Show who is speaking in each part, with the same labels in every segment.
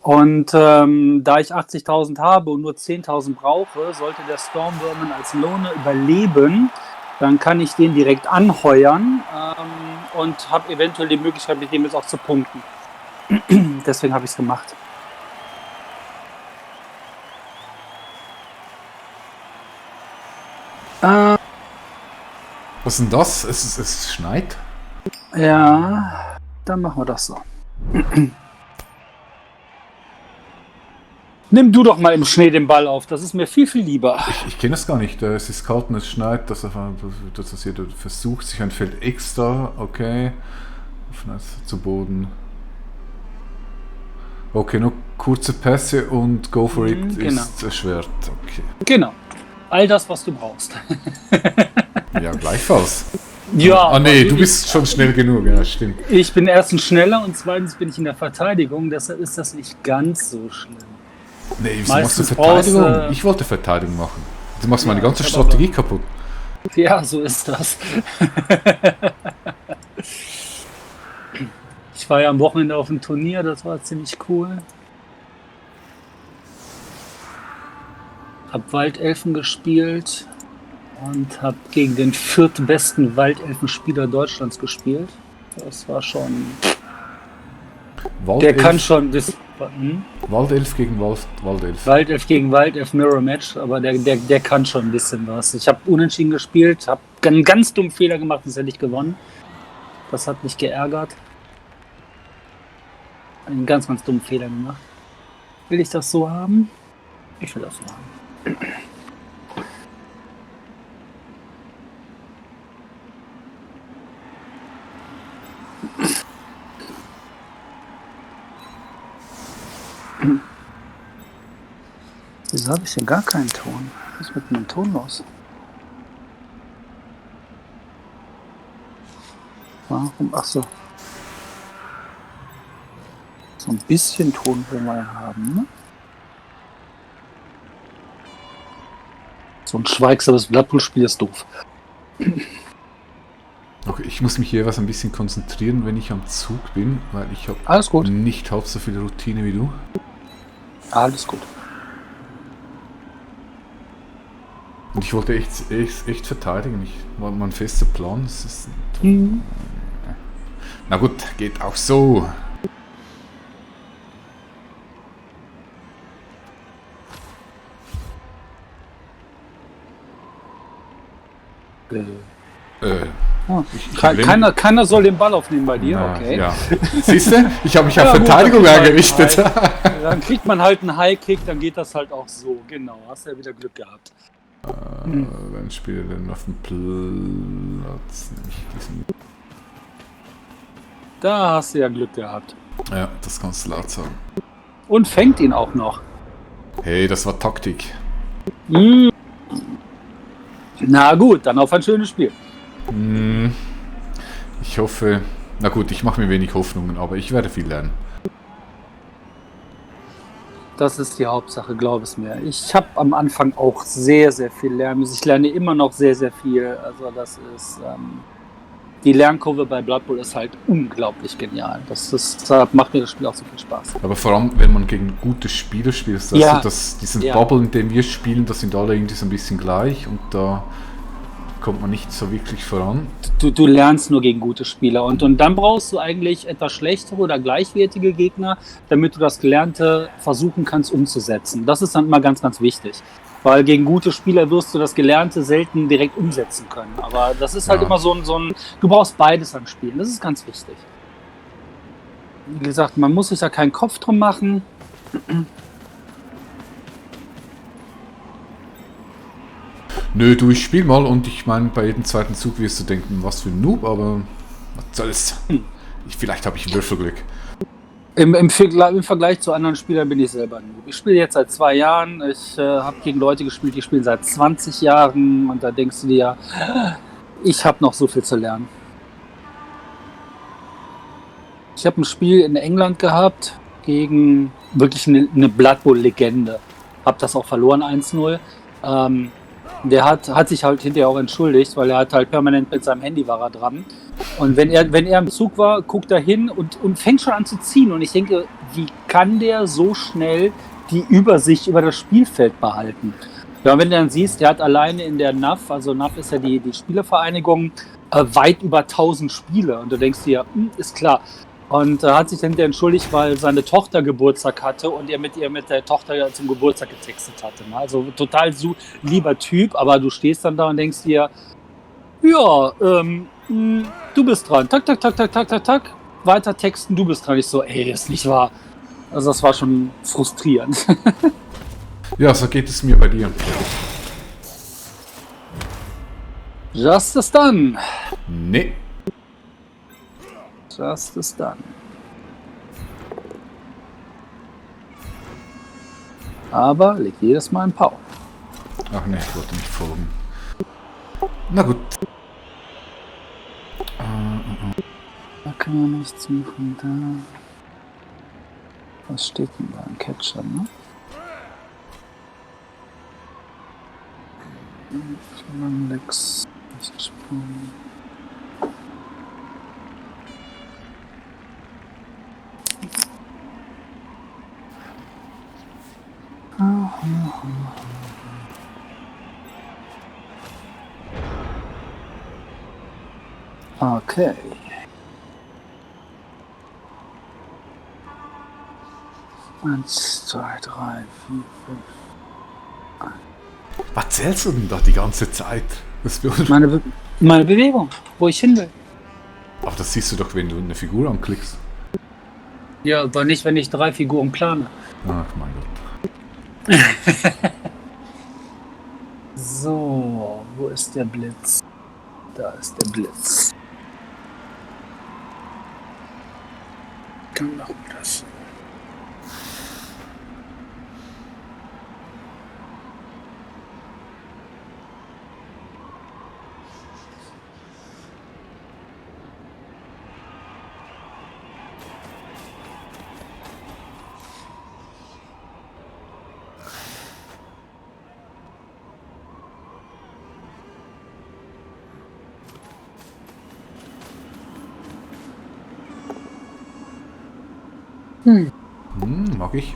Speaker 1: Und da ich 80.000 habe und nur 10.000 brauche, sollte der Stormvermin als Loner überleben, dann kann ich den direkt anheuern und habe eventuell die Möglichkeit, mit dem jetzt auch zu punkten. Deswegen habe ich es gemacht.
Speaker 2: Was ist denn das? Es schneit?
Speaker 1: Ja, dann machen wir das so. Nimm du doch mal im Schnee den Ball auf, das ist mir viel, viel lieber.
Speaker 2: Ich kenne das gar nicht. Es ist kalt und es schneit, dass jeder versucht, sich ein Feld extra, okay, zu Boden. Okay, nur kurze Pässe und go for it
Speaker 1: Genau.
Speaker 2: ist erschwert. Okay.
Speaker 1: Genau, all das, was du brauchst.
Speaker 2: Ja, gleichfalls.
Speaker 1: Ja.
Speaker 2: Ah nee, du bist schon schnell genug, ja, stimmt.
Speaker 1: Ich bin erstens schneller und zweitens bin ich in der Verteidigung, deshalb ist das nicht ganz so schlimm.
Speaker 2: Nee, wieso machst du
Speaker 1: Meistens
Speaker 2: Verteidigung?
Speaker 1: brauchst,
Speaker 2: Ich wollte Verteidigung machen. Du machst meine
Speaker 1: Ja,
Speaker 2: ganze
Speaker 1: ich hab
Speaker 2: Strategie kaputt.
Speaker 1: Ja, so ist das. Ich war ja am Wochenende auf einem Turnier, das war ziemlich cool. Hab Waldelfen gespielt und hab gegen den viertbesten Waldelfenspieler Deutschlands gespielt. Das war schon... Der kann schon...
Speaker 2: Waldelf gegen Waldelf.
Speaker 1: Waldelf gegen Waldelf Mirror Match, aber der kann schon ein bisschen was. Ich habe unentschieden gespielt, habe einen ganz dummen Fehler gemacht, das hätte ich gewonnen. Das hat mich geärgert. Einen ganz, ganz dummen Fehler gemacht. Will ich das so haben? Ich will das so haben. Wieso habe ich denn gar keinen Ton? Was ist mit meinem Ton los? Warum? Ach so. So ein bisschen Ton will man ja haben, ne? So ein schweigsames Blood Bowl-Spiel ist doof.
Speaker 2: Okay, ich muss mich jeweils ein bisschen konzentrieren, wenn ich am Zug bin, weil ich habe
Speaker 1: Alles gut.
Speaker 2: nicht halb so viel Routine wie du.
Speaker 1: Alles gut.
Speaker 2: Und ich wollte echt verteidigen. War mein fester Plan. Das ist Na gut, geht auch so.
Speaker 1: Oh, keiner soll den Ball aufnehmen bei dir, okay.
Speaker 2: Ja. Siehst du, ich habe mich auf Verteidigung eingerichtet.
Speaker 1: Dann kriegt man halt einen High-Kick, dann geht das halt auch so. Genau, hast ja wieder Glück gehabt.
Speaker 2: Dann spielt er dann auf dem Platz.
Speaker 1: Da hast du ja Glück gehabt.
Speaker 2: Ja, das kannst du laut sagen.
Speaker 1: Und fängt ihn auch noch.
Speaker 2: Hey, das war Taktik.
Speaker 1: Na gut, dann auf ein schönes Spiel.
Speaker 2: Ich hoffe, na gut, ich mache mir wenig Hoffnungen, aber ich werde viel lernen.
Speaker 1: Das ist die Hauptsache, glaub es mir. Ich habe am Anfang auch sehr, sehr viel lernen müssen. Ich lerne immer noch sehr, sehr viel. Also das ist, die Lernkurve bei Blood Bowl ist halt unglaublich genial. Deshalb macht mir das Spiel auch so viel Spaß.
Speaker 2: Aber vor allem, wenn man gegen gute Spieler spielt, diesen Bubble, in dem wir spielen, das sind alle irgendwie so ein bisschen gleich und da kommt man nicht so wirklich voran.
Speaker 1: Du lernst nur gegen gute Spieler und dann brauchst du eigentlich etwas schlechtere oder gleichwertige Gegner, damit du das Gelernte versuchen kannst umzusetzen. Das ist dann immer ganz, ganz wichtig. Weil gegen gute Spieler wirst du das Gelernte selten direkt umsetzen können. Aber das ist halt immer so ein... Du brauchst beides an Spielen. Das ist ganz wichtig. Wie gesagt, man muss sich da keinen Kopf drum machen.
Speaker 2: Nö, du, ich spiel mal und ich meine, bei jedem zweiten Zug wirst du denken, was für ein Noob, aber was soll's. Vielleicht habe ich Würfelglück.
Speaker 1: Im Vergleich zu anderen Spielern bin ich selber ein Noob. Ich spiele jetzt seit 2 Jahren. Ich habe gegen Leute gespielt, die spielen seit 20 Jahren. Und da denkst du dir, ich habe noch so viel zu lernen. Ich habe ein Spiel in England gehabt gegen wirklich eine Blood Bowl-Legende. Hab das auch verloren, 1-0. Der hat sich halt hinterher auch entschuldigt, weil er hat halt permanent mit seinem Handy war er dran. Und wenn er im Zug war, guckt er hin und fängt schon an zu ziehen. Und ich denke, wie kann der so schnell die Übersicht über das Spielfeld behalten? Ja, wenn du dann siehst, der hat alleine in der NAF, also NAF ist ja die Spielervereinigung, weit über 1000 Spiele. Und du denkst dir, ist klar. Und hat sich dann wieder entschuldigt, weil seine Tochter Geburtstag hatte und er mit der Tochter zum Geburtstag getextet hatte. Also total lieber Typ, aber du stehst dann da und denkst dir, ja, du bist dran. Tak, tak, tak, tak, tak, tak, tak. Weiter texten, du bist dran. Ich so, ey, ist nicht wahr. Also das war schon frustrierend.
Speaker 2: Ja, so geht es mir bei dir.
Speaker 1: Justice Done.
Speaker 2: Nee.
Speaker 1: Justice Done. Aber legt jedes Mal ein Pau.
Speaker 2: Ach ne, ich wollte nicht folgen. Na gut.
Speaker 1: Da kann man nichts suchen. Da. Was steht denn da? Ein Catcher, ne? Lex. Nicht gesprungen. Okay. Eins, zwei, drei, vier, fünf.
Speaker 2: Was zählst du denn da die ganze Zeit? Das
Speaker 1: Meine Bewegung, wo ich hin will.
Speaker 2: Aber das siehst du doch, wenn du eine Figur anklickst.
Speaker 1: Ja, aber nicht, wenn ich 3 Figuren plane.
Speaker 2: Ach mein Gott.
Speaker 1: So, wo ist der Blitz? Da ist der Blitz. Kann machen das.
Speaker 2: Mag ich.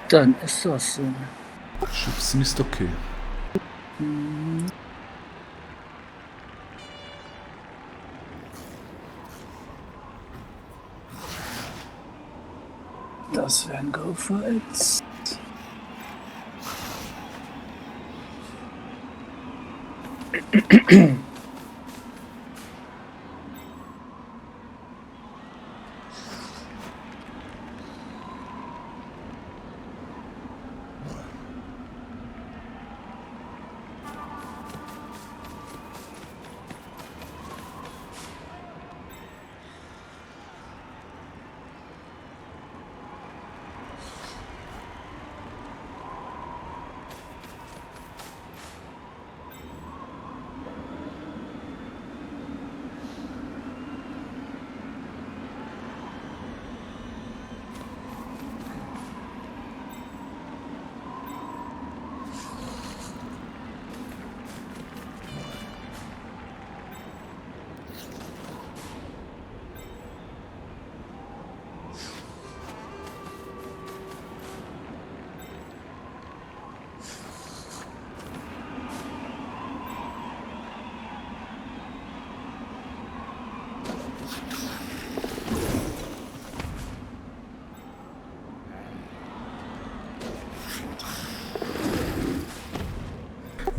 Speaker 1: Dann ist das so.
Speaker 2: Schubsen ist okay.
Speaker 1: Das wäre ein Go for It.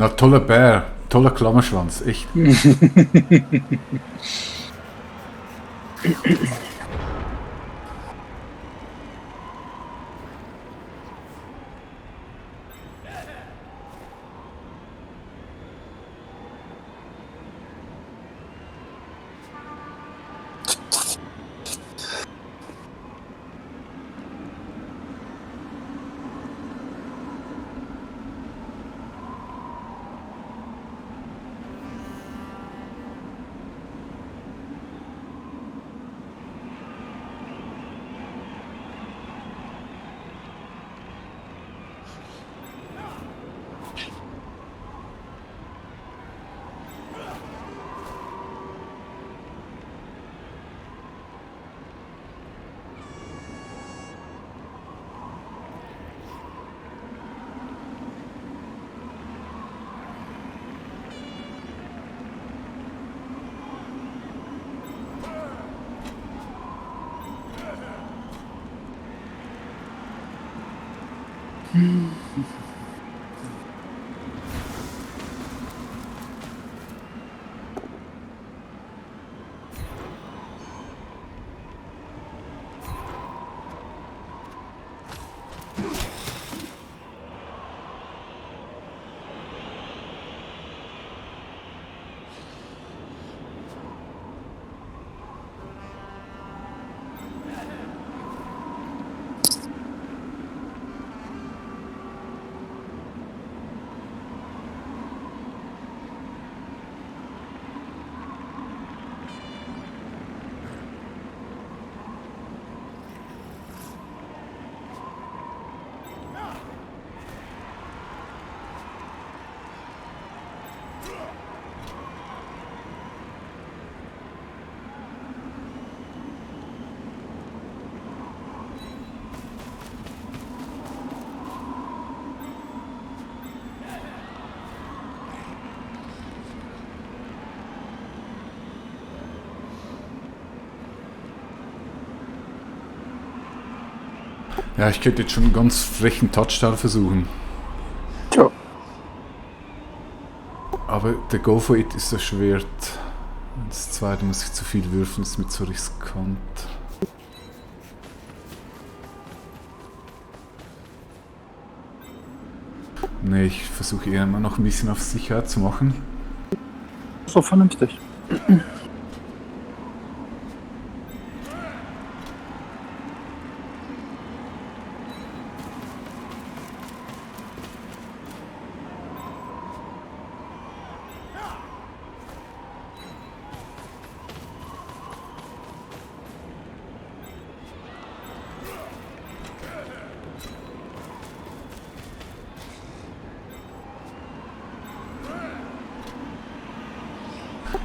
Speaker 2: Na, toller Bär. Toller Klammerschwanz. Echt. Ja, ich könnte jetzt schon einen ganz frechen Touchdown versuchen.
Speaker 1: Tja.
Speaker 2: Aber der Go for It ist erschwert. Das zweite muss ich zu viel würfen, ist mir zu riskant. Ne, ich versuche eher immer noch ein bisschen auf Sicherheit zu machen.
Speaker 1: So vernünftig.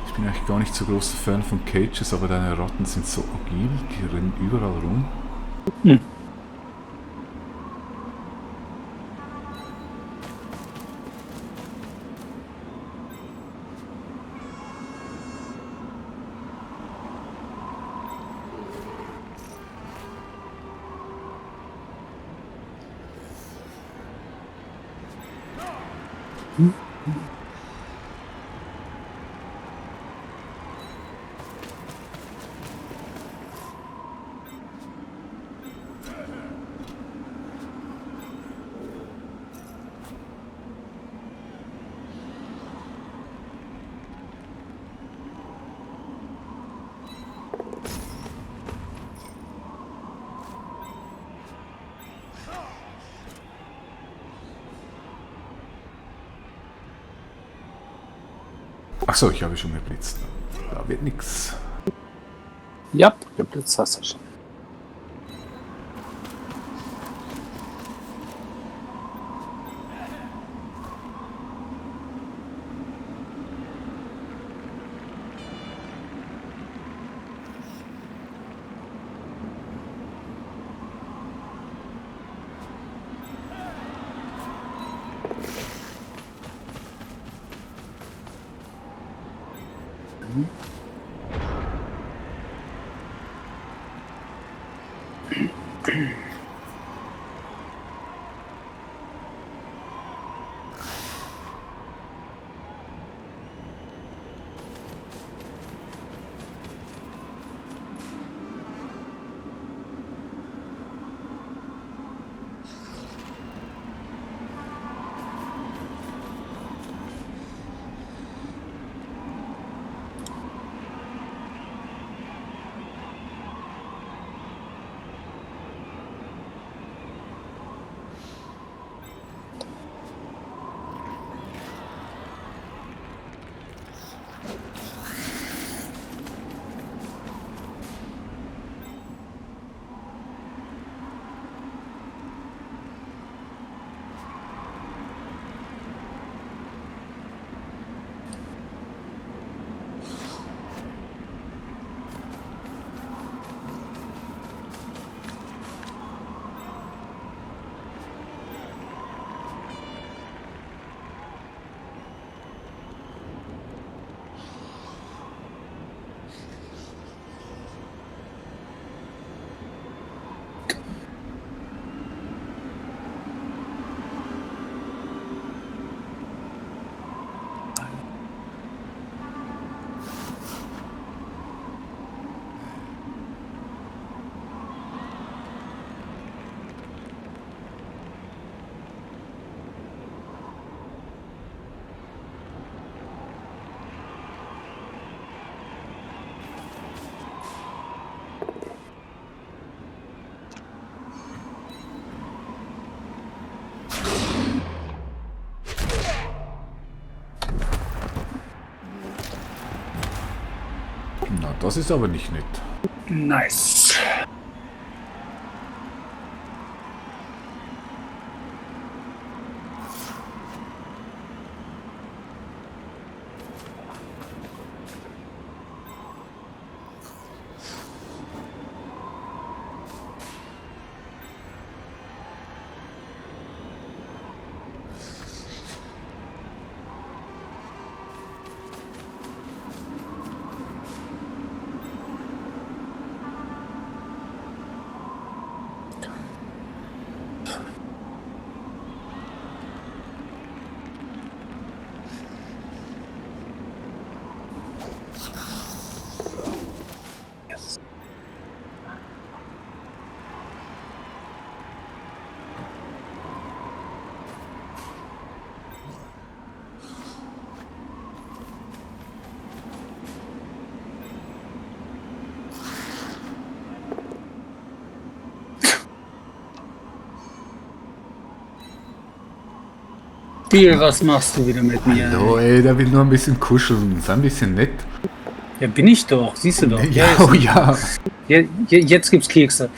Speaker 2: Ich bin eigentlich gar nicht so großer Fan von Cages, aber deine Ratten sind so agil, die rennen überall rum.
Speaker 1: Hm.
Speaker 2: Achso, ich habe schon geblitzt. Da wird nix.
Speaker 1: Ja, geblitzt hast du schon.
Speaker 2: Na, das ist aber nicht nett.
Speaker 1: Nice. Spiel, was machst du wieder mit mir?
Speaker 2: Hallo, ey, der will nur ein bisschen kuscheln. Ist ein bisschen nett.
Speaker 1: Ja, bin ich doch. Siehst du doch.
Speaker 2: Ja, oh ja.
Speaker 1: Jetzt gibt's Kekse.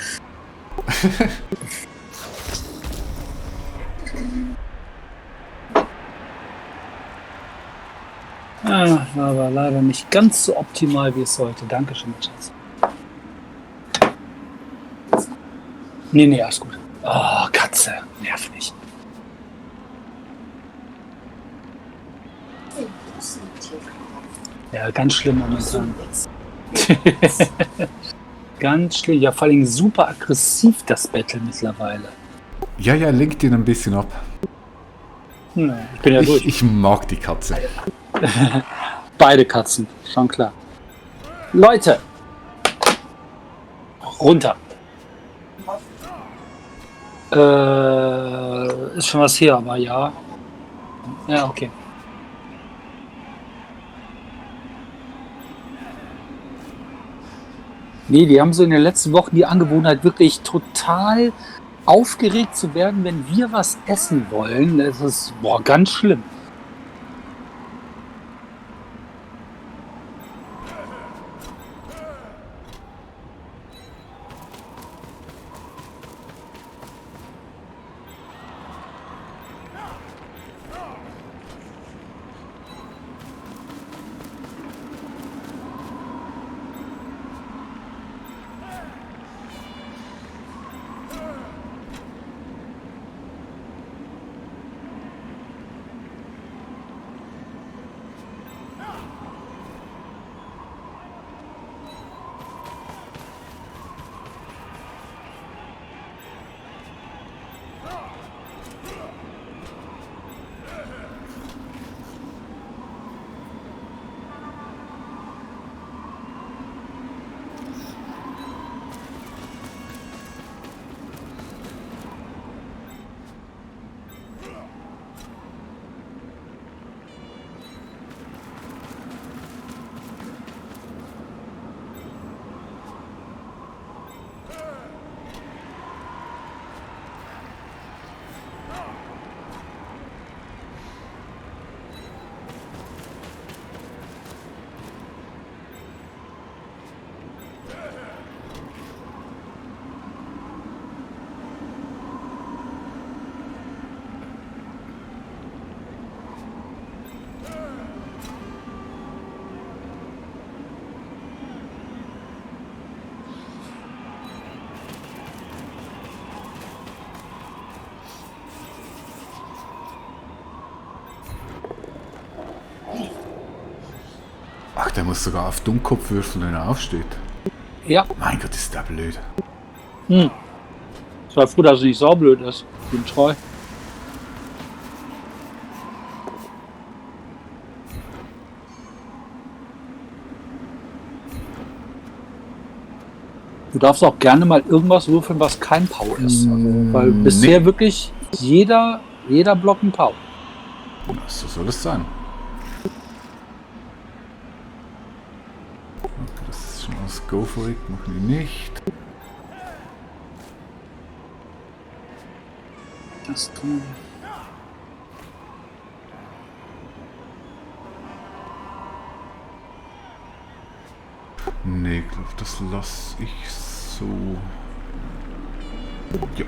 Speaker 1: War aber leider nicht ganz so optimal, wie es sollte. Dankeschön, Schatz. Nee, alles gut. Oh, Katze. Nerv nicht. Ja, ganz schlimm momentan. Ganz schlimm. Ja, vor allem super aggressiv, das Battle mittlerweile.
Speaker 2: Ja, lenkt ihn ein bisschen ab.
Speaker 1: Ja, ich bin ja durch.
Speaker 2: Ich mag die Katze.
Speaker 1: Beide Katzen, schon klar. Leute! Runter. Ist schon was hier, aber ja. Ja, okay. Nee, die haben so in den letzten Wochen die Angewohnheit, wirklich total aufgeregt zu werden, wenn wir was essen wollen. Das ist, ganz schlimm.
Speaker 2: Ach, der muss sogar auf Dummkopf würfeln, wenn er aufsteht.
Speaker 1: Ja.
Speaker 2: Mein Gott, ist der blöd.
Speaker 1: Sei froh, dass es nicht saublöd ist. Ich bin treu. Du darfst auch gerne mal irgendwas würfeln, was kein Pau ist. Also, weil bisher wirklich jeder Block ein Pau.
Speaker 2: So soll es sein. Okay, das ist schon alles Go for it, machen wir nicht.
Speaker 1: Das tun.
Speaker 2: Nee, ich glaube, das lasse ich so. Ja.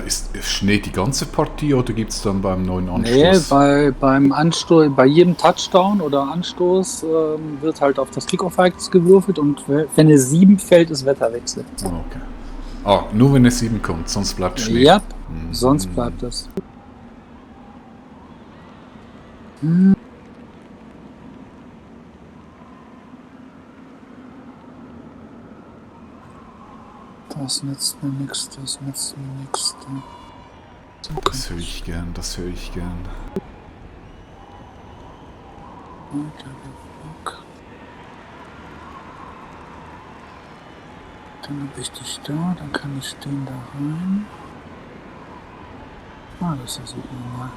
Speaker 2: Ist Schnee die ganze Partie oder gibt es dann beim neuen Anstoß?
Speaker 1: Nee, beim Anstoß, bei jedem Touchdown oder Anstoß wird halt auf das Kickoff-Ereignis gewürfelt und wenn eine 7 fällt, ist Wetterwechsel.
Speaker 2: Okay. Nur wenn eine 7 kommt, sonst bleibt Schnee.
Speaker 1: Ja, sonst bleibt es. Das nützt mir nichts, das nützt mir nichts.
Speaker 2: Das höre ich gern, das höre ich gern.
Speaker 1: Dann habe ich dich da, dann kann ich den da rein. Das ist ja super normal.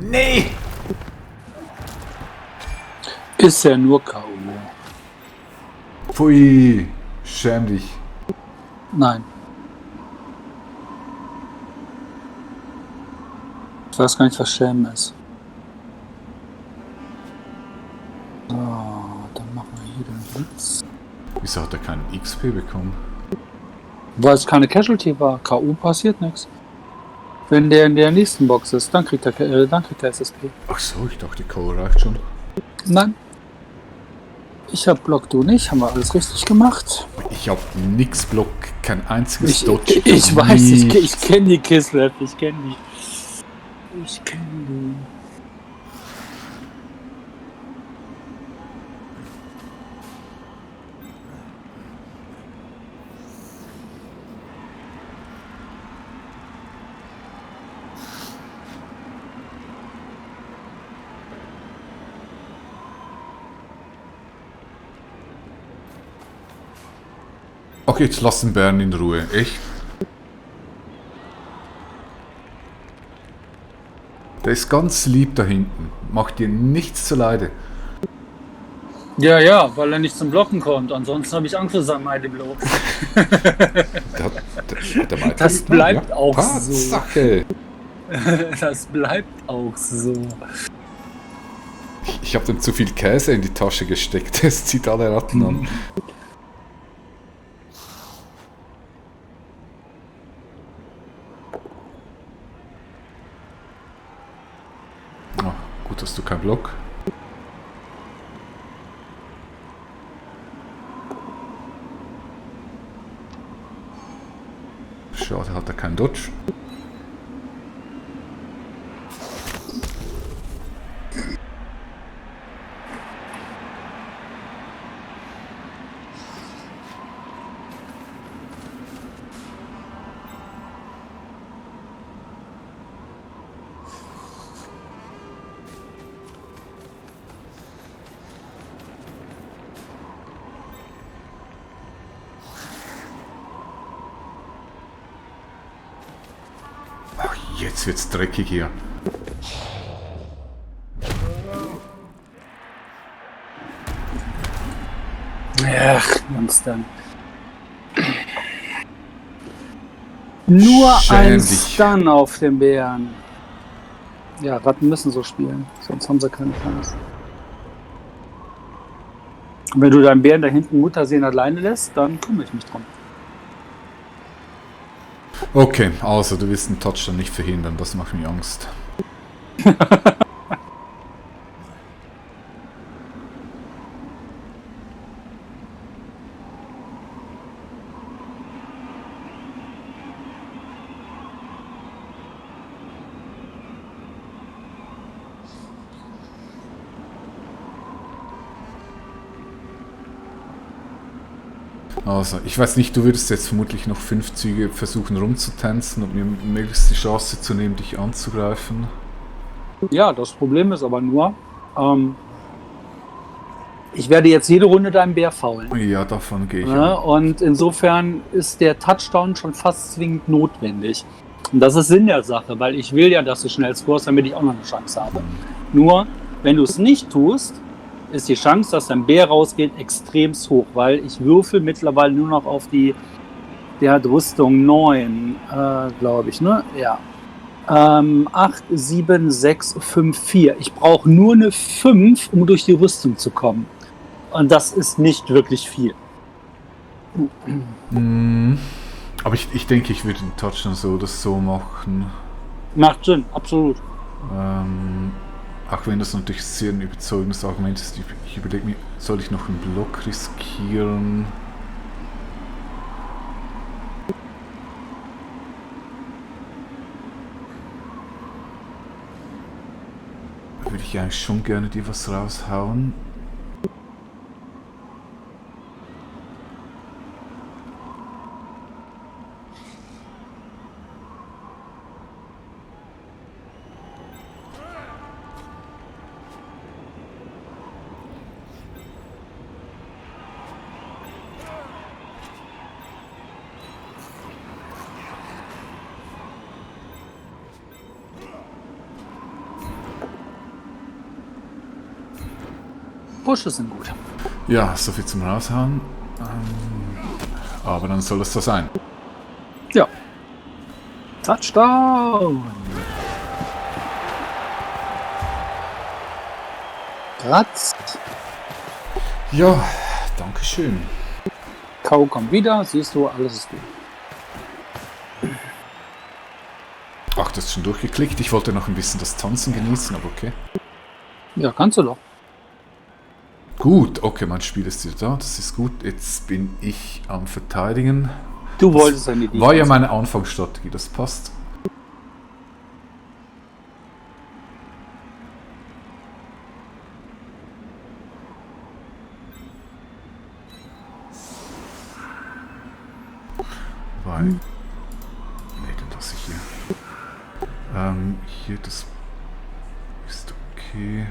Speaker 2: Nee!
Speaker 1: Ist ja nur K.O.
Speaker 2: Pfui! Schäm dich.
Speaker 1: Nein. Ich weiß gar nicht, was Schämen ist. So, dann machen wir hier den Blitz.
Speaker 2: Wieso hat er keinen XP bekommen?
Speaker 1: Weil es keine Casualty war. K.O. passiert nichts. Wenn der in der nächsten Box ist, dann kriegt er SSP.
Speaker 2: Ach so, ich dachte, K.O. reicht schon.
Speaker 1: Nein. Ich hab Block, du nicht. Haben wir alles richtig gemacht.
Speaker 2: Ich hab nix Block, kein einziges Dodge.
Speaker 1: Ich weiß, ich kenne die Kisslap, ich kenne die. Ich kenne die.
Speaker 2: Okay, jetzt lassen Bern in Ruhe. Echt? Der ist ganz lieb da hinten. Macht dir nichts zuleide.
Speaker 1: Ja, weil er nicht zum Blocken kommt. Ansonsten habe ich Angst vor seinem Mighty Blow. Das bleibt auch so.
Speaker 2: Sache.
Speaker 1: Das bleibt auch so.
Speaker 2: Ich habe dem zu viel Käse in die Tasche gesteckt. Es zieht alle Ratten an. Gut, hast du keinen Block. Schade, hat er keinen Dodge. Jetzt wird's dreckig hier.
Speaker 1: Ach, Jungs, dann. Nur ein Stun auf den Bären. Ja, Ratten müssen so spielen, sonst haben sie keine Chance. Und wenn du deinen Bären da hinten Muttersehen alleine lässt, dann kümmere ich mich drum.
Speaker 2: Okay, also du willst einen Touchdown nicht verhindern, das macht mir Angst. Also, ich weiß nicht, du würdest jetzt vermutlich noch 5 Züge versuchen rumzutanzen und mir möglichst die Chance zu nehmen, dich anzugreifen.
Speaker 1: Ja, das Problem ist aber nur, ich werde jetzt jede Runde deinen Bär faulen.
Speaker 2: Ja, davon gehe ich.
Speaker 1: Ja, und insofern ist der Touchdown schon fast zwingend notwendig. Und das ist Sinn der Sache, weil ich will ja, dass du schnell scorest, damit ich auch noch eine Chance habe. Nur, wenn du es nicht tust, ist die Chance, dass dein Bär rausgeht, extrem hoch, weil ich würfel mittlerweile nur noch auf der hat Rüstung 9, glaube ich, ne? Ja. 8, 7, 6, 5, 4. Ich brauche nur eine 5, um durch die Rüstung zu kommen. Und das ist nicht wirklich viel.
Speaker 2: Aber ich denke, ich würde den Touchdown so oder so machen.
Speaker 1: Macht Sinn, absolut.
Speaker 2: Auch wenn das natürlich sehr ein überzeugendes Argument ist. Ich überlege mir, soll ich noch einen Block riskieren? Da würde ich eigentlich schon gerne dir was raushauen.
Speaker 1: Pushes sind gut.
Speaker 2: Ja, soviel zum Raushauen. Aber dann soll es so sein.
Speaker 1: Ja. Touchdown! Kratzt.
Speaker 2: Ja, danke schön.
Speaker 1: Kau kommt wieder, siehst du, alles ist gut.
Speaker 2: Ach, das ist schon durchgeklickt. Ich wollte noch ein bisschen das Tanzen genießen, aber okay.
Speaker 1: Ja, kannst du doch.
Speaker 2: Gut, okay, mein Spiel ist wieder da, das ist gut. Jetzt bin ich am Verteidigen.
Speaker 1: Du wolltest eine Idee.
Speaker 2: War ja meine Anfangsstrategie, das passt. Weil. Nee, dann lasse ich hier. Hier, das ist okay.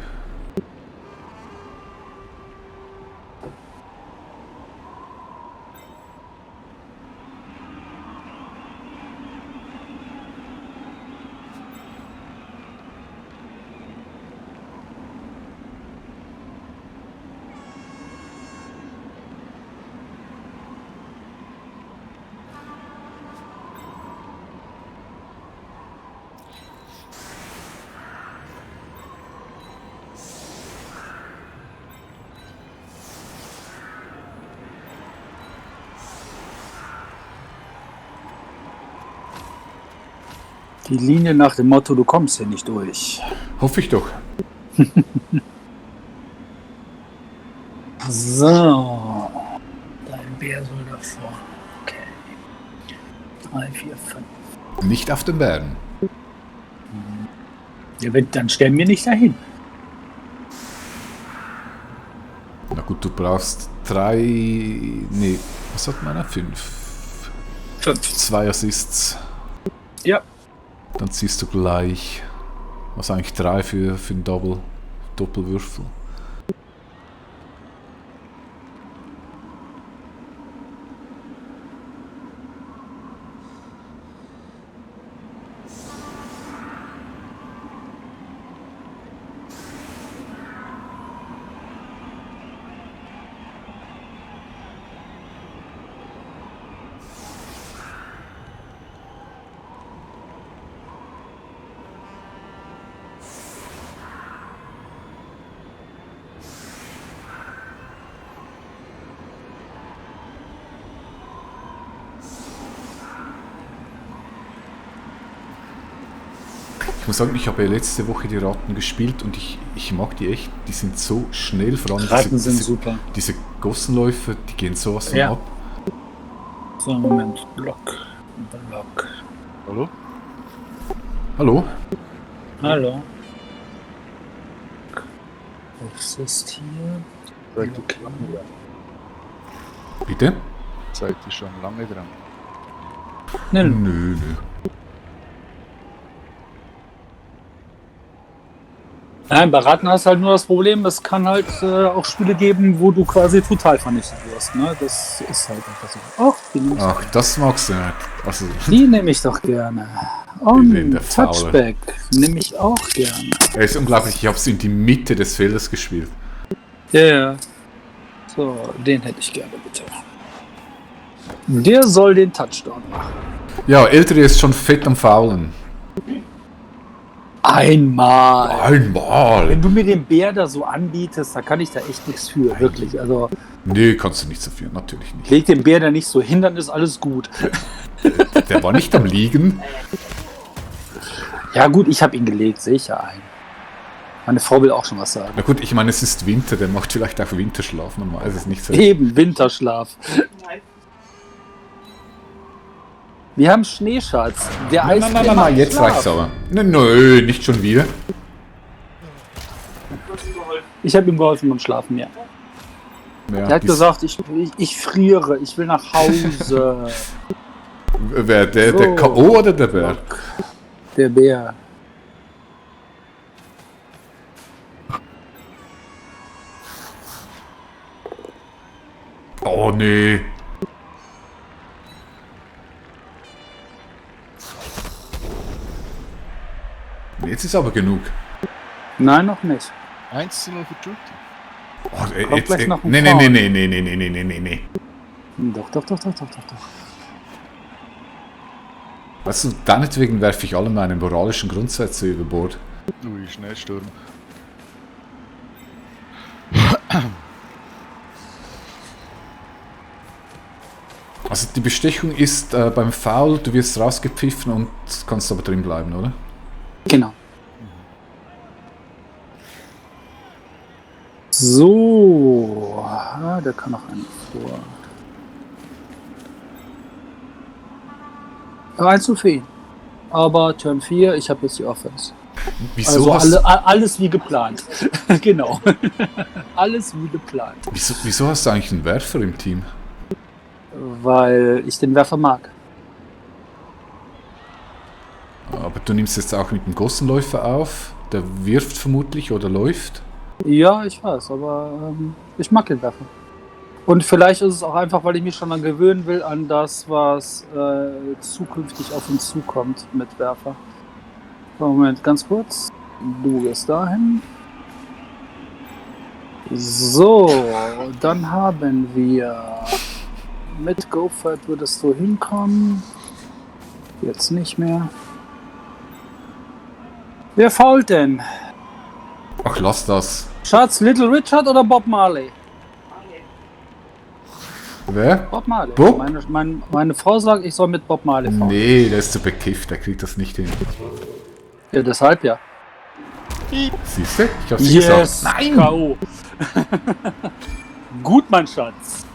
Speaker 1: Die Linie nach dem Motto, du kommst hier nicht durch.
Speaker 2: Hoffe ich doch.
Speaker 1: So. Dein Bär soll davor. Okay. 3, 4, 5.
Speaker 2: Nicht auf den Bären.
Speaker 1: Ja, dann stellen wir nicht dahin.
Speaker 2: Na gut, du brauchst 3. Nee, was hat meiner? 5. 2 Assists.
Speaker 1: Ja.
Speaker 2: Dann ziehst du gleich. Was eigentlich 3 für den Doppelwürfel. Ich muss sagen, ich habe ja letzte Woche die Ratten gespielt und ich mag die echt. Die sind so schnell, vor allem
Speaker 1: Ratten sind super.
Speaker 2: Diese Gossenläufe, die gehen sowas von ab.
Speaker 1: So, Moment. Block.
Speaker 2: Hallo? Hallo?
Speaker 1: Hallo. Was ist hier?
Speaker 3: Okay.
Speaker 2: Bitte?
Speaker 3: Seid ihr schon lange dran?
Speaker 2: Nö.
Speaker 1: Nein, bei Ratten hast du halt nur das Problem, es kann halt auch Spiele geben, wo du quasi total vernichtet wirst. Ne? Das ist halt einfach so.
Speaker 2: Ach, das magst du nicht. Also,
Speaker 1: die nehme ich doch gerne. Und Touchback nehme ich auch gerne.
Speaker 2: Er ist unglaublich, ich habe es in die Mitte des Feldes gespielt.
Speaker 1: Ja. So, den hätte ich gerne, bitte. Der soll den Touchdown machen.
Speaker 2: Ja, Ältere ist schon fett am Faulen.
Speaker 1: Einmal! Wenn
Speaker 2: Einmal!
Speaker 1: du mir den Bär da so anbietest, da kann ich da echt nichts für, wirklich. Also,
Speaker 2: Nee, kannst du nicht so viel, natürlich nicht.
Speaker 1: leg den Bär da nicht so hin, dann ist alles gut.
Speaker 2: Der war nicht am Liegen.
Speaker 1: Ja gut, ich habe ihn gelegt, sicher ein. Meine Frau will auch schon was sagen.
Speaker 2: Na gut, ich meine, es ist Winter, der macht vielleicht auch Winterschlaf, man weiß es nicht so.
Speaker 1: Eben, Winterschlaf. Wir haben Schneeschatz. Der
Speaker 2: Nein, jetzt reicht's aber. Nö, nicht schon wieder.
Speaker 1: Ich habe ihm geholfen beim Schlafen, ja.
Speaker 2: Ja,
Speaker 1: Er hat gesagt, ich friere, ich will nach Hause.
Speaker 2: Wer, der K.O. oder der Bär?
Speaker 1: Der Bär.
Speaker 2: Oh, nee. Jetzt ist aber genug.
Speaker 1: Nein, noch nicht.
Speaker 3: 1:0 für Jutti.
Speaker 2: Oh,
Speaker 1: Kommt gleich noch ein
Speaker 2: nee.
Speaker 1: Doch.
Speaker 2: Weißt du, deinetwegen werfe ich alle meine moralischen Grundsätze über Bord.
Speaker 3: Ui, Schneesturm.
Speaker 2: Also die Bestechung ist beim Foul, du wirst rausgepfiffen und kannst aber drin bleiben, oder?
Speaker 1: Genau. So. Der kann noch einen vor. Eins zu viel. Aber Turn 4, ich habe jetzt die Offense.
Speaker 2: Wieso
Speaker 1: Also alles wie geplant. Genau. Alles wie geplant.
Speaker 2: Wieso hast du eigentlich einen Werfer im Team?
Speaker 1: Weil ich den Werfer mag.
Speaker 2: Aber du nimmst jetzt auch mit dem Gossenläufer auf. Der wirft vermutlich oder läuft.
Speaker 1: Ja, ich weiß, aber ich mag den Werfer. Und vielleicht ist es auch einfach, weil ich mich schon dann gewöhnen will an das, was zukünftig auf uns zukommt mit Werfer. So, Moment, ganz kurz. Du gehst dahin. So, dann haben wir mit Go-Fight würdest du hinkommen. Jetzt nicht mehr. Wer fault denn?
Speaker 2: Ach, lass das.
Speaker 1: Schatz, Little Richard oder Bob Marley?
Speaker 2: Wer?
Speaker 1: Bob Marley.
Speaker 2: Bob?
Speaker 1: Meine Frau sagt, ich soll mit Bob Marley fahren.
Speaker 2: Nee, der ist zu bekifft, der kriegt das nicht hin.
Speaker 1: Ja, deshalb ja.
Speaker 2: Siehst du? Ich hab's dir gesagt.
Speaker 1: Nein! K.O. Gut, mein Schatz.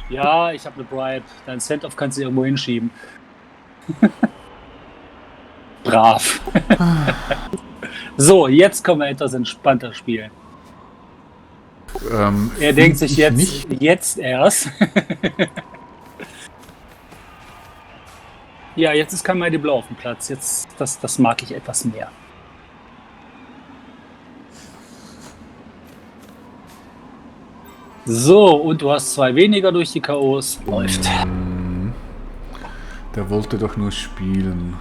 Speaker 1: Ja, ich habe eine Bribe. Dein Send-Off kannst du irgendwo hinschieben. Brav. So, jetzt können wir etwas entspannter spielen. Er denkt sich jetzt erst. Ja, jetzt ist kein Mighty Blow auf dem Platz. Jetzt, das mag ich etwas mehr. So, und du hast 2 weniger durch die K.O.s. Läuft.
Speaker 2: Der wollte doch nur spielen.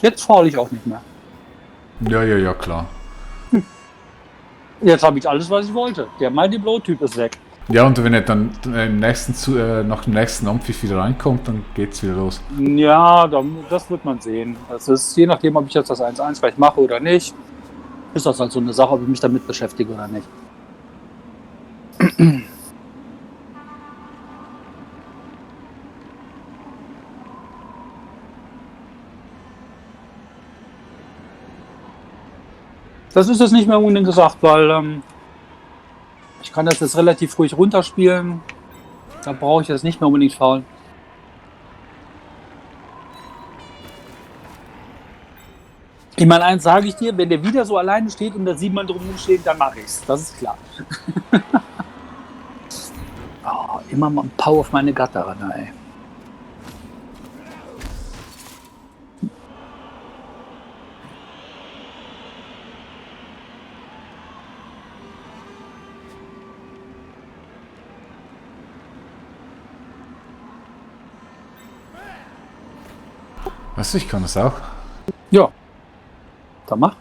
Speaker 1: Jetzt faul ich auch nicht mehr.
Speaker 2: Ja, klar.
Speaker 1: Jetzt habe ich alles, was ich wollte. Der Mighty Blow-Typ ist weg.
Speaker 2: Ja, und wenn er dann nach dem nächsten Ampfiff wieder reinkommt, dann geht's wieder los.
Speaker 1: Ja, das wird man sehen. Das ist je nachdem, ob ich jetzt das 1-1 vielleicht mache oder nicht. ist das halt so eine Sache, ob ich mich damit beschäftige oder nicht. Das ist jetzt nicht mehr unbedingt gesagt, weil ich kann das jetzt relativ ruhig runterspielen. Da brauche ich jetzt nicht mehr unbedingt faulen. Ich meine, eins sage ich dir, wenn der wieder so alleine steht und da 7 Mann drumherum stehen, dann mache ich's. Das ist klar. Oh, immer mal ein Pau auf meine Gatter ran, ey.
Speaker 2: Weißt du, ich kann das auch.
Speaker 1: Ja. Dann mach.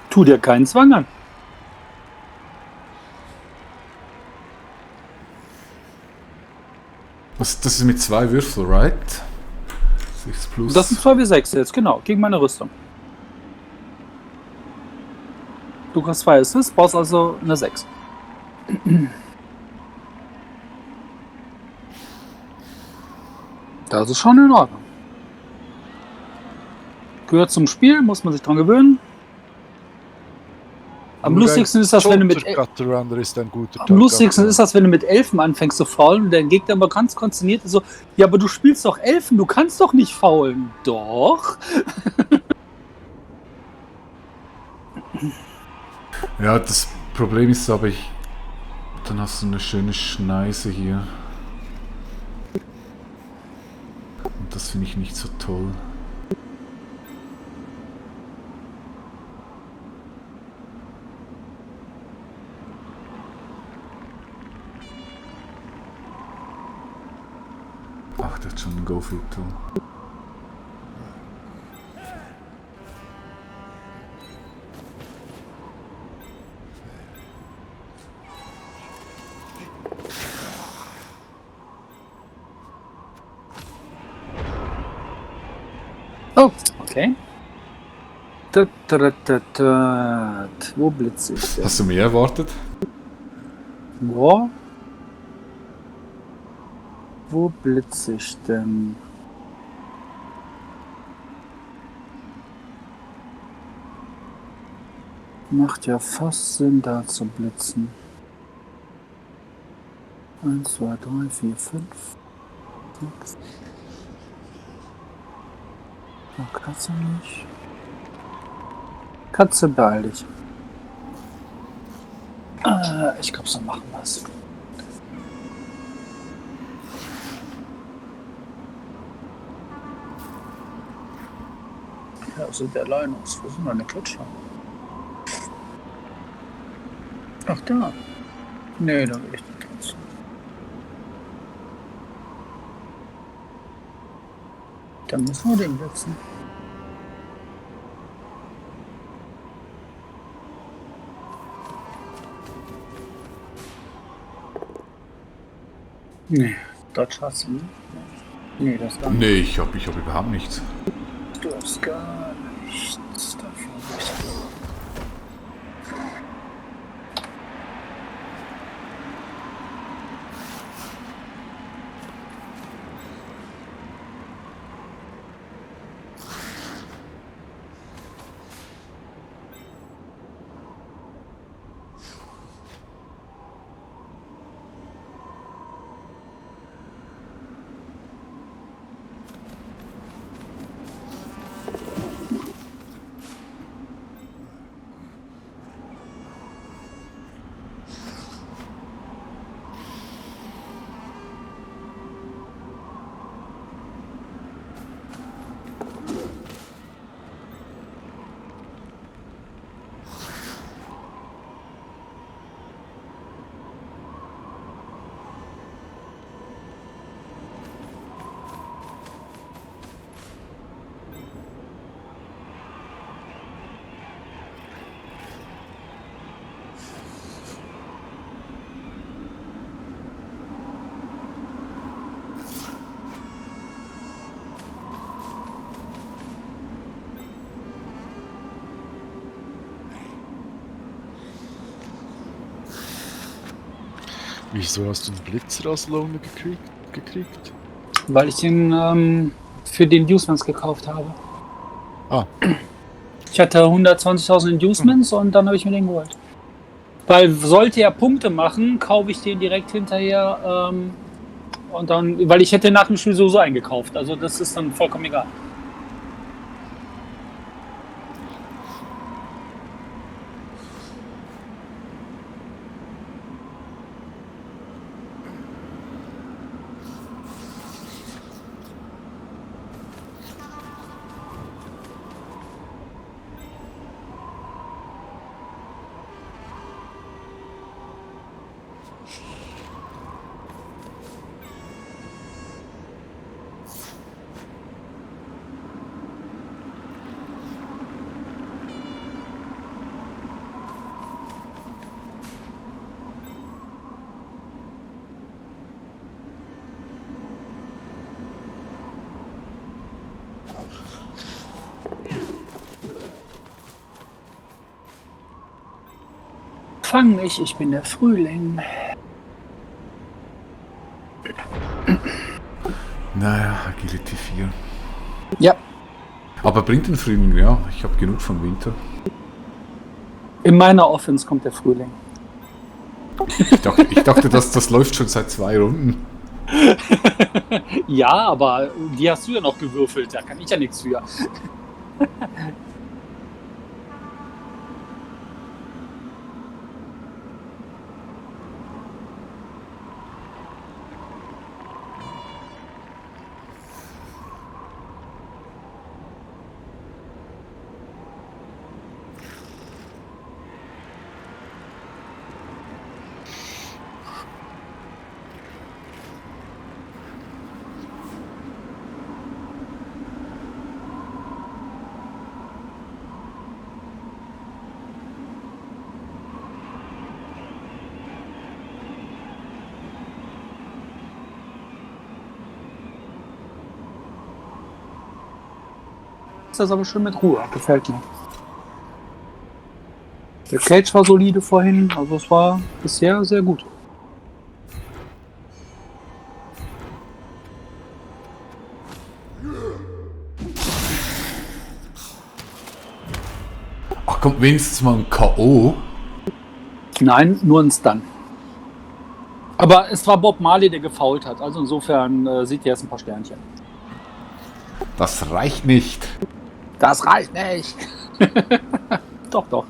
Speaker 1: Tu dir keinen Zwang an.
Speaker 2: Das ist mit 2 Würfel, right? 6 plus.
Speaker 1: Das sind 2W6 jetzt, genau, gegen meine Rüstung. Du kriegst 2 Assists, brauchst also eine 6. Das ist schon in Ordnung. Gehört zum Spiel, muss man sich dran gewöhnen. Am lustigsten ist das, wenn du mit Elfen anfängst zu faulen und der Gegner aber ganz konsterniert ist so, ja, aber du spielst doch Elfen, du kannst doch nicht faulen. Doch.
Speaker 2: Ja, das Problem ist aber, dann hast du eine schöne Schneise hier. Und das finde ich nicht so toll. Ach, der hat schon ein Go-Food-Tool.
Speaker 1: Oh, okay. Wo blitze ich denn?
Speaker 2: Hast du mehr erwartet?
Speaker 1: Wo? Wo blitze ich denn? Macht ja fast Sinn, da zu blitzen. 1, 2, 3, 4, 5, 6. Oh, Katze nicht. Katze, beeil dich. Ich glaube, so machen wir es. Ja, sind der Linus. Wo sind meine Klitscher? Ach, da. Nee, da will ich nicht tanzen. Dann müssen wir den blitzen. Nee, Dodge hast du nicht. Nee, das gar nicht.
Speaker 2: Nee, ich hab überhaupt nichts.
Speaker 1: Du hast gar nichts dafür.
Speaker 3: Wieso hast du einen Blitzer als Lohne gekriegt?
Speaker 1: Weil ich den für die Inducements gekauft habe.
Speaker 3: Ah.
Speaker 1: Ich hatte 120.000 Inducements und dann habe ich mir den geholt. Weil sollte er Punkte machen, kaufe ich den direkt hinterher und dann, weil ich hätte nach dem Spiel so eingekauft. Also das ist dann vollkommen egal. Fang mich, ich bin der Frühling.
Speaker 2: Naja, Agility 4.
Speaker 1: Ja.
Speaker 2: Aber bringt den Frühling, ja. Ich habe genug von Winter.
Speaker 1: In meiner Offense kommt der Frühling.
Speaker 2: Ich dachte, das läuft schon seit 2 Runden.
Speaker 1: Ja, aber die hast du ja noch gewürfelt, da kann ich ja nichts für. Das ist aber schön mit Ruhe, gefällt mir. Der Cage war solide vorhin, also es war bisher sehr gut.
Speaker 2: Ach, kommt wenigstens mal ein K.O.
Speaker 1: Nein, nur ein Stun. Aber es war Bob Marley, der gefoult hat, also insofern sieht er jetzt ein paar Sternchen.
Speaker 2: Das reicht nicht.
Speaker 1: Das reicht nicht. Doch, doch.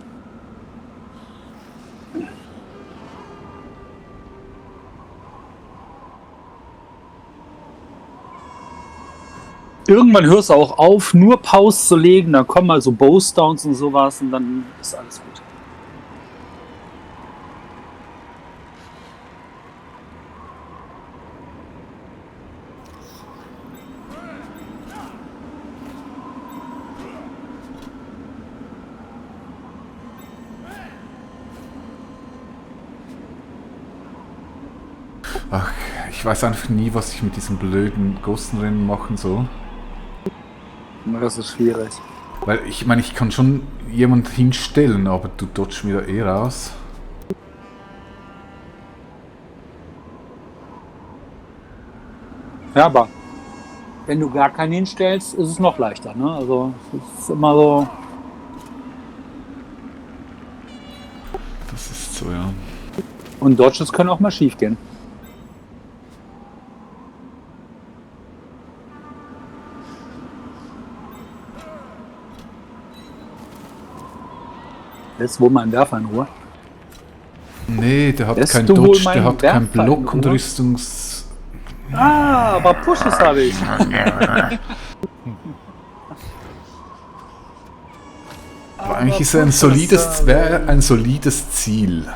Speaker 1: Irgendwann hörst du auch auf, nur Pause zu legen, dann kommen mal so Bowstowns und sowas und dann ist alles gut.
Speaker 2: Ach, ich weiß einfach nie, was ich mit diesem blöden Ghostenrennen machen soll.
Speaker 1: Das ist schwierig.
Speaker 2: Weil ich meine, ich kann schon jemand hinstellen, aber du dodgst mir da eh raus.
Speaker 1: Ja, aber wenn du gar keinen hinstellst, ist es noch leichter, ne? Also es ist immer so.
Speaker 2: Das ist so, ja.
Speaker 1: Und Dodges können auch mal schief gehen. Jetzt wo mein Werfer in Ruhe.
Speaker 2: Nee, der hat
Speaker 1: Lässt
Speaker 2: keinen
Speaker 1: du wohl
Speaker 2: Dodge, der
Speaker 1: meinen
Speaker 2: hat keinen
Speaker 1: Werfer in
Speaker 2: Block und
Speaker 1: Ruhe?
Speaker 2: Rüstungs...
Speaker 1: Ah, aber Pushes habe ich.
Speaker 2: Aber eigentlich ist er wäre ein solides Ziel.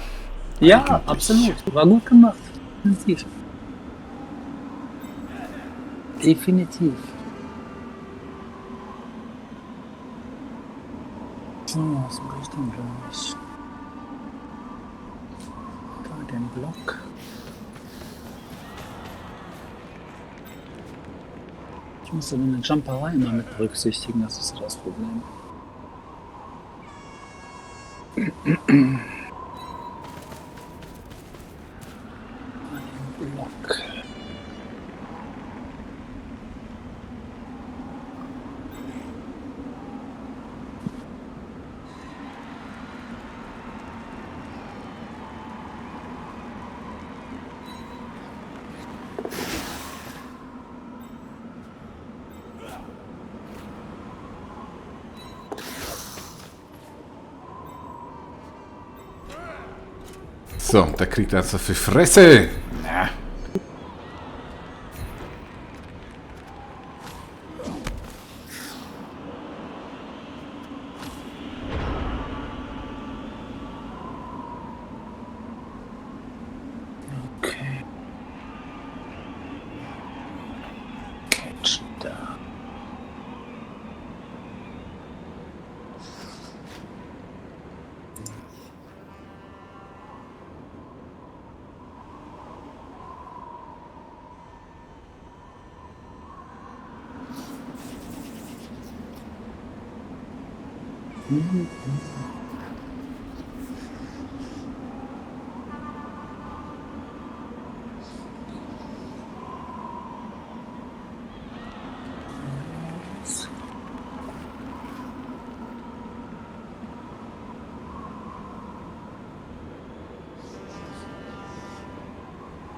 Speaker 1: Ja,
Speaker 2: Eigentlich.
Speaker 1: absolut. War gut gemacht. Definitiv. Definitiv. So, was mache ich denn gleich? Da den Block. Ich muss aber eine Jumperei immer mit berücksichtigen, das ist so das Problem.
Speaker 2: So, der kriegt also für Fresse. Na.
Speaker 1: Okay. Catch da.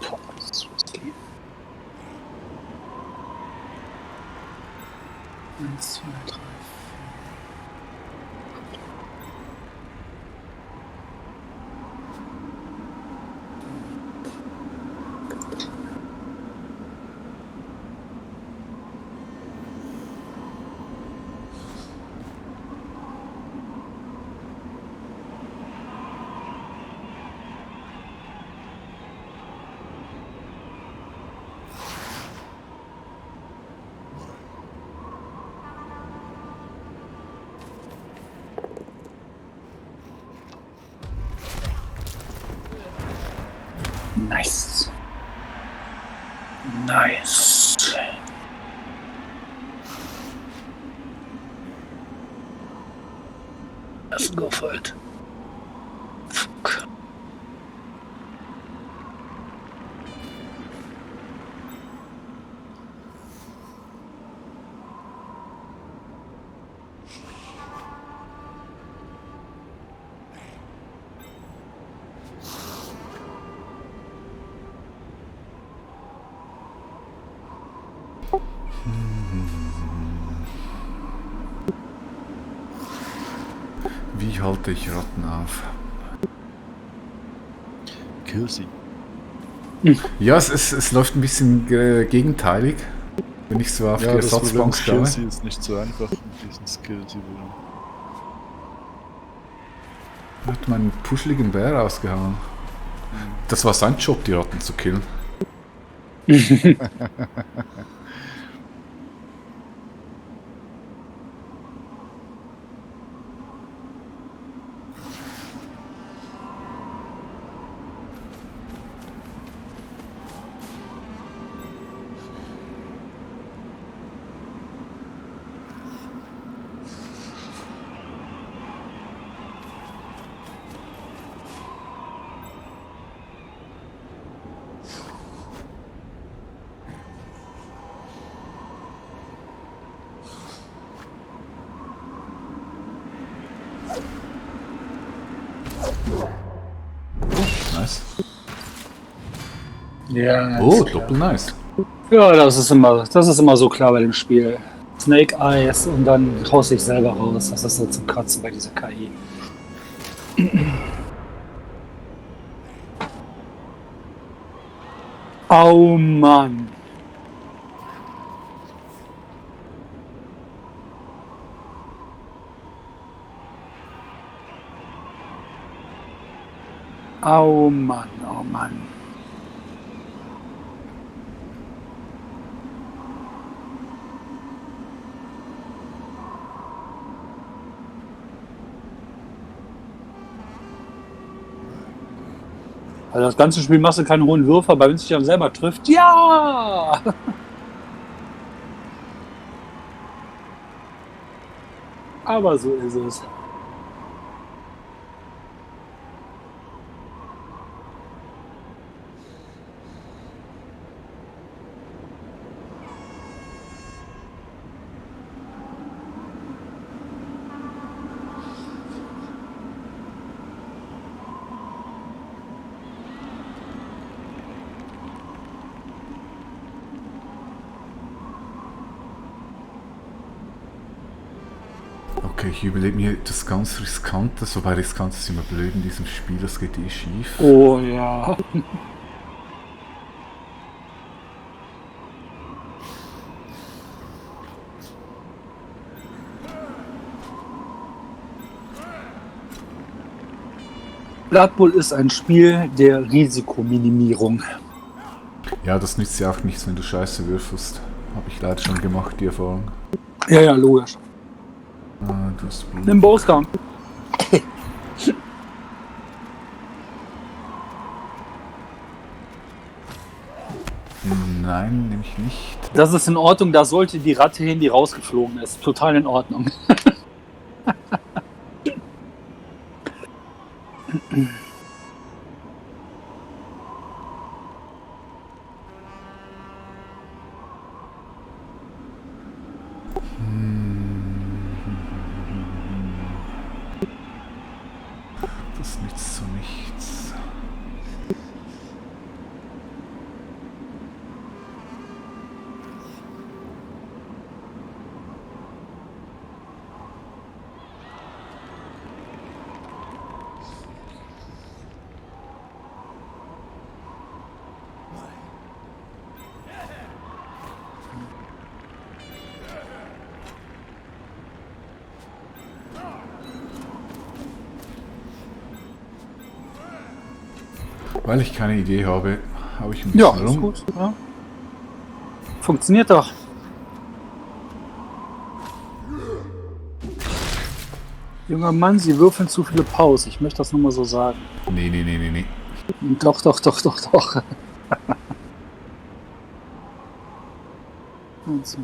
Speaker 1: Boah, das ist risky. 1, 2, 3. Nice. Nice. Das ist ein Go for it. Fuck.
Speaker 2: Wie halte ich Ratten auf?
Speaker 3: Kill sie.
Speaker 2: Ja, es läuft ein bisschen gegenteilig, wenn ich so auf die
Speaker 3: Das Problem
Speaker 2: Ersatzbank
Speaker 3: ist, Kill
Speaker 2: schaue.
Speaker 3: sie ist nicht so einfach mit diesen Skills überall.
Speaker 2: Hat meinen puscheligen Bär ausgehauen. Das war sein Job, die Ratten zu killen. Nice.
Speaker 1: Ja.
Speaker 2: Oh,
Speaker 1: ist klar.
Speaker 2: doppel nice.
Speaker 1: Ja, das ist immer so klar bei dem Spiel. Snake Eyes und dann haust dich selber raus. Das ist so zum Kratzen bei dieser KI. Oh Mann. Oh Mann, oh Mann. Also das ganze Spiel machst du keine hohen Würfe, aber wenn es dich dann selber trifft, ja! Aber so ist es.
Speaker 2: Okay, ich überlege mir das ganz Riskante, wobei riskant ist immer blöd in diesem Spiel, das geht eh schief.
Speaker 1: Oh ja. Blood Bowl ist ein Spiel der Risikominimierung.
Speaker 2: Ja, das nützt ja auch nichts, wenn du Scheiße würfelst. Habe ich leider schon gemacht, die Erfahrung.
Speaker 1: Ja, logisch.
Speaker 2: Du hast Blut.
Speaker 1: Nimm Bows down.
Speaker 2: Nein, nehme ich nicht.
Speaker 1: Das ist in Ordnung, da sollte die Ratte hin, die rausgeflogen ist. Total in Ordnung.
Speaker 2: Das nützt so nichts. Weil ich keine Idee habe, habe ich ein bisschen
Speaker 1: Ja, ist gut. Ja. Funktioniert doch. Junger Mann, Sie würfeln zu viele Paus. Ich möchte das nur mal so sagen.
Speaker 2: Nee.
Speaker 1: Doch. Und so.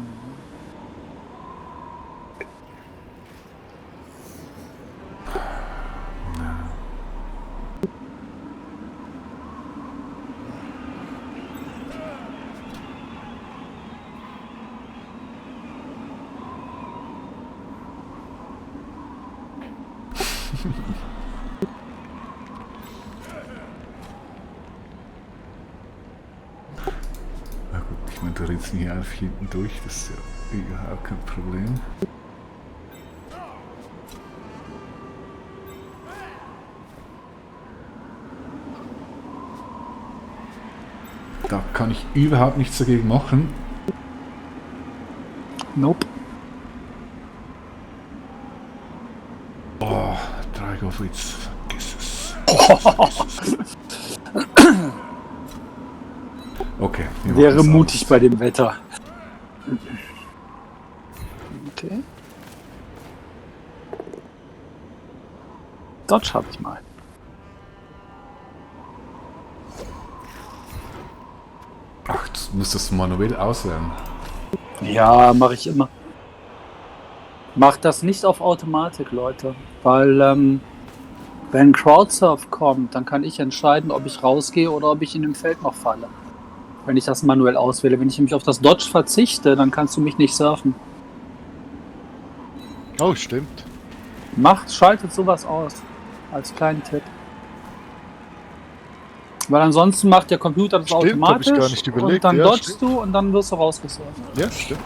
Speaker 2: Na gut, ich meine, du rennst nicht einfach hinten durch, das ist ja überhaupt kein Problem. Da kann ich überhaupt nichts dagegen machen.
Speaker 1: Nope.
Speaker 2: Oh, 3 Goblins, vergiss es. Okay. wir machen
Speaker 1: Wäre
Speaker 2: das
Speaker 1: mutig
Speaker 2: alles.
Speaker 1: bei dem Wetter. Okay. Dodge habe ich mal.
Speaker 2: Ach, du musst das manuell auswählen.
Speaker 1: Ja, mache ich immer. Macht das nicht auf Automatik, Leute. Weil, wenn Crowdsurf kommt, dann kann ich entscheiden, ob ich rausgehe oder ob ich in dem Feld noch falle. Wenn ich das manuell auswähle. Wenn ich nämlich auf das Dodge verzichte, dann kannst du mich nicht surfen.
Speaker 3: Oh, stimmt.
Speaker 1: Schaltet sowas aus. Als kleinen Tipp. Weil ansonsten macht der Computer das
Speaker 3: Stimmt, hab ich
Speaker 1: automatisch
Speaker 3: gar nicht überlegt.
Speaker 1: und dann
Speaker 3: Ja,
Speaker 1: dodgst
Speaker 3: stimmt.
Speaker 1: du und dann wirst du rausgesurft.
Speaker 3: Ja, stimmt.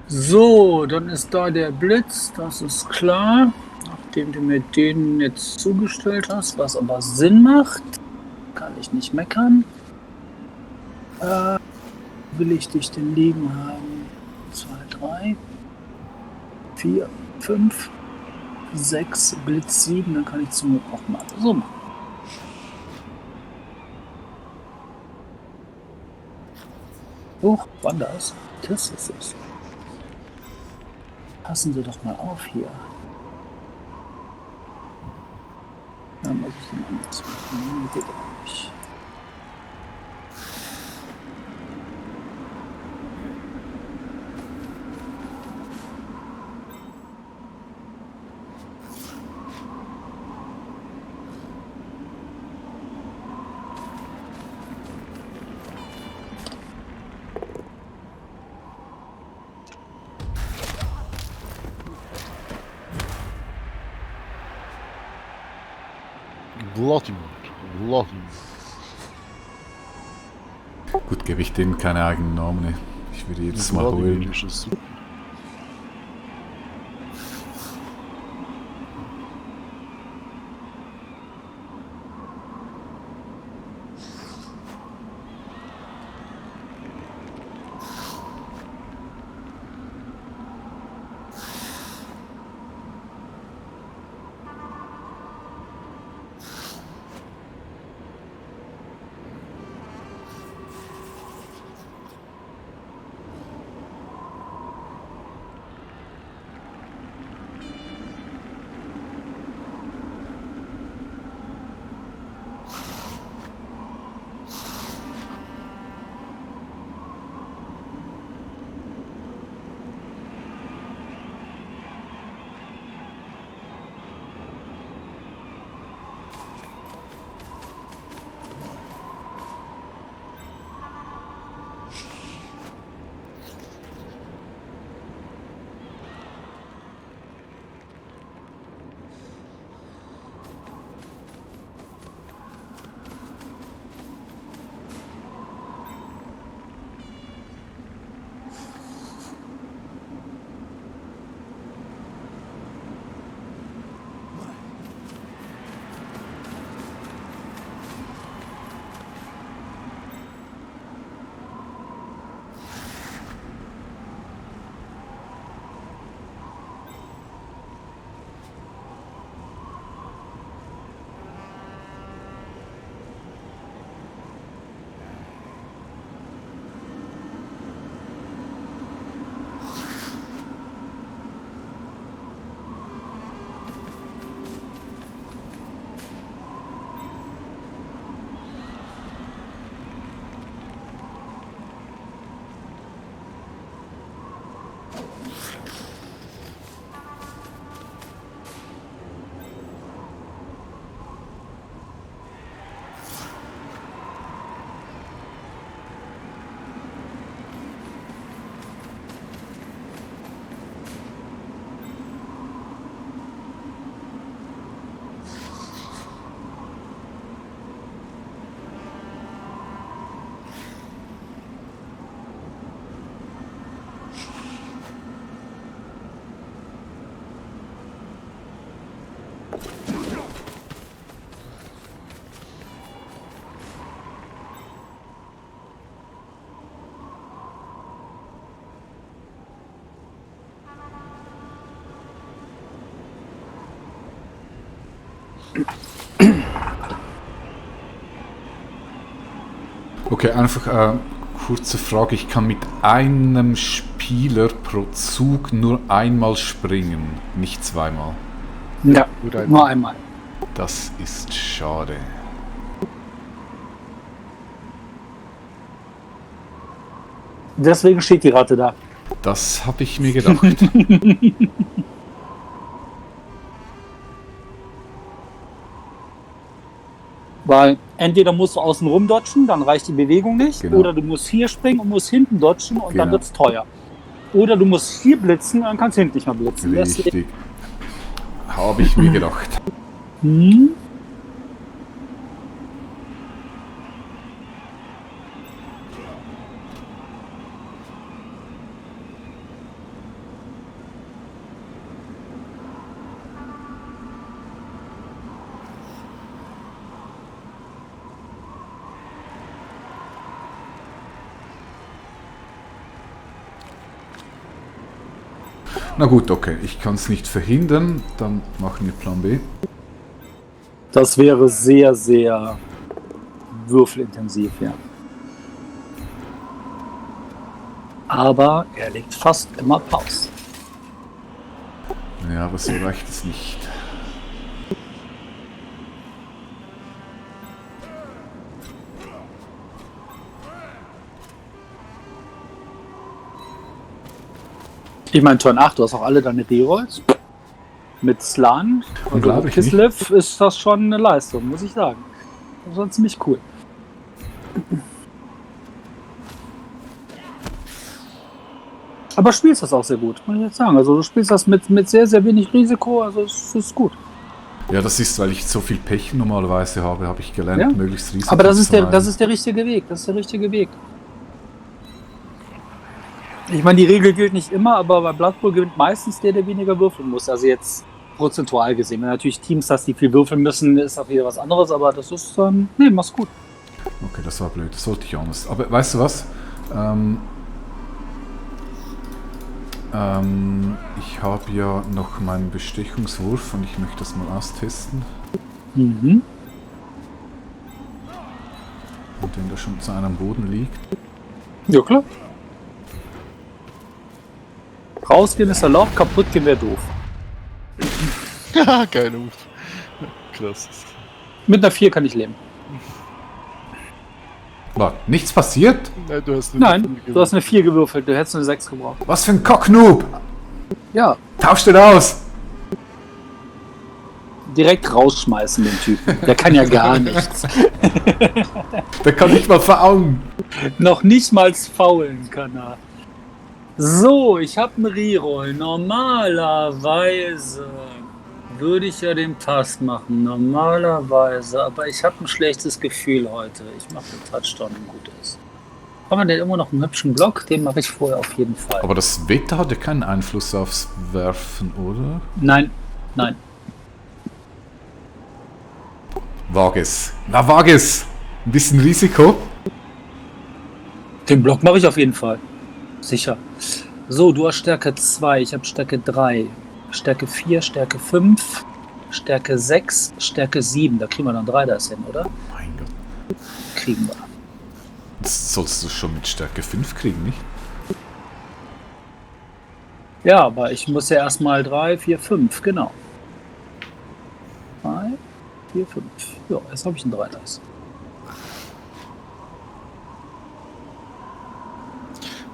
Speaker 1: So, dann ist da der Blitz, das ist klar. Nachdem du mir den jetzt zugestellt hast, was aber Sinn macht, kann ich nicht meckern. Will ich dich denn liegen haben? 2, 3, 4, 5, 6, Blitz 7, dann kann ich zum auch mal so machen. Hoch, wann das? Das ist es. Passen Sie doch mal auf hier. Dann muss ich den anders machen. Geht auch nicht.
Speaker 3: Vladimir.
Speaker 2: Gut, gebe ich denen keine eigenen Namen. Ich würde jetzt mal holen. Okay, einfach kurze Frage. Ich kann mit einem Spieler pro Zug nur einmal springen, nicht zweimal.
Speaker 1: Ja, nur einmal.
Speaker 2: Das ist schade.
Speaker 1: Deswegen steht die Ratte da.
Speaker 2: Das habe ich mir gedacht.
Speaker 1: Weil entweder musst du außen rum dodgen, dann reicht die Bewegung nicht,
Speaker 2: Genau.
Speaker 1: oder du musst hier springen und musst hinten dodgen und dann
Speaker 2: Genau.
Speaker 1: wird's teuer. Oder du musst hier blitzen, dann kannst du hinten nicht mehr blitzen.
Speaker 2: Richtig. Habe ich mir gedacht.
Speaker 1: Hm?
Speaker 2: Na gut, okay. Ich kann es nicht verhindern. Dann machen wir Plan B.
Speaker 1: Das wäre sehr, sehr würfelintensiv, ja. Aber er legt fast immer Pause.
Speaker 2: Ja, aber so reicht es nicht.
Speaker 1: Ich meine, Turn 8, du hast auch alle deine Rerolls. Mit Slan und
Speaker 2: Unglaublich,
Speaker 1: Kislev ist das schon eine Leistung, muss ich sagen. Das war ziemlich cool. Aber spielst das auch sehr gut, muss ich jetzt sagen. Also du spielst das mit sehr, sehr wenig Risiko, also es ist gut.
Speaker 2: Ja, das ist, weil ich so viel Pech normalerweise habe ich gelernt,
Speaker 1: Ja.
Speaker 2: möglichst Risiko
Speaker 1: Aber das
Speaker 2: zu
Speaker 1: ist
Speaker 2: vermeiden.
Speaker 1: der richtige Weg, das ist der richtige Weg. Ich meine, die Regel gilt nicht immer, aber bei Blood Bowl gewinnt meistens der weniger würfeln muss. Also jetzt prozentual gesehen. Wenn du natürlich Teams hast, die viel würfeln müssen, ist auch wieder was anderes, aber das ist dann, nee, mach's gut.
Speaker 2: Okay, das war blöd, das wollte ich anders. Aber weißt du was? Ich habe ja noch meinen Bestechungswurf und ich möchte das mal austesten.
Speaker 1: Mhm.
Speaker 2: Und wenn der schon zu einem am Boden liegt.
Speaker 1: Ja, klar. Rausgehen ist erlaubt, kaputt gehen wäre doof.
Speaker 3: Haha, geil, Move. Krass.
Speaker 1: Mit einer 4 kann ich leben.
Speaker 2: War nichts passiert?
Speaker 3: Nein, du hast
Speaker 1: Nein, du hast eine 4 gewürfelt, du hättest eine 6 gebraucht.
Speaker 2: Was für ein Cocknoob!
Speaker 1: Ja,
Speaker 2: Tausch den aus!
Speaker 1: direkt rausschmeißen den Typen. Der kann ja gar nichts.
Speaker 2: Der kann nicht mal faulen!
Speaker 1: Noch nicht mal faulen kann er. So, ich habe einen Reroll. Normalerweise würde ich ja den Pass machen. Normalerweise. Aber ich habe ein schlechtes Gefühl heute. Ich mache den Touchdown, wenn gut ist. Haben wir denn immer noch einen hübschen Block? Den mache ich vorher auf jeden Fall.
Speaker 2: Aber das Wetter hat ja keinen Einfluss aufs Werfen, oder?
Speaker 1: Nein, nein.
Speaker 2: Wag es. Na, wag es! Ein bisschen Risiko.
Speaker 1: Den Block mache ich auf jeden Fall. Sicher. So, du hast Stärke 2, ich habe Stärke 3. Stärke 4, Stärke 5, Stärke 6, Stärke 7. Da kriegen wir dann 3 das hin, oder?
Speaker 2: Mein Gott.
Speaker 1: Kriegen wir.
Speaker 2: Das sollst du schon mit Stärke 5 kriegen, nicht?
Speaker 1: Ja, aber ich muss ja erstmal 3, 4, 5, genau. 3, 4, 5. Ja, jetzt habe ich ein 3 Dice.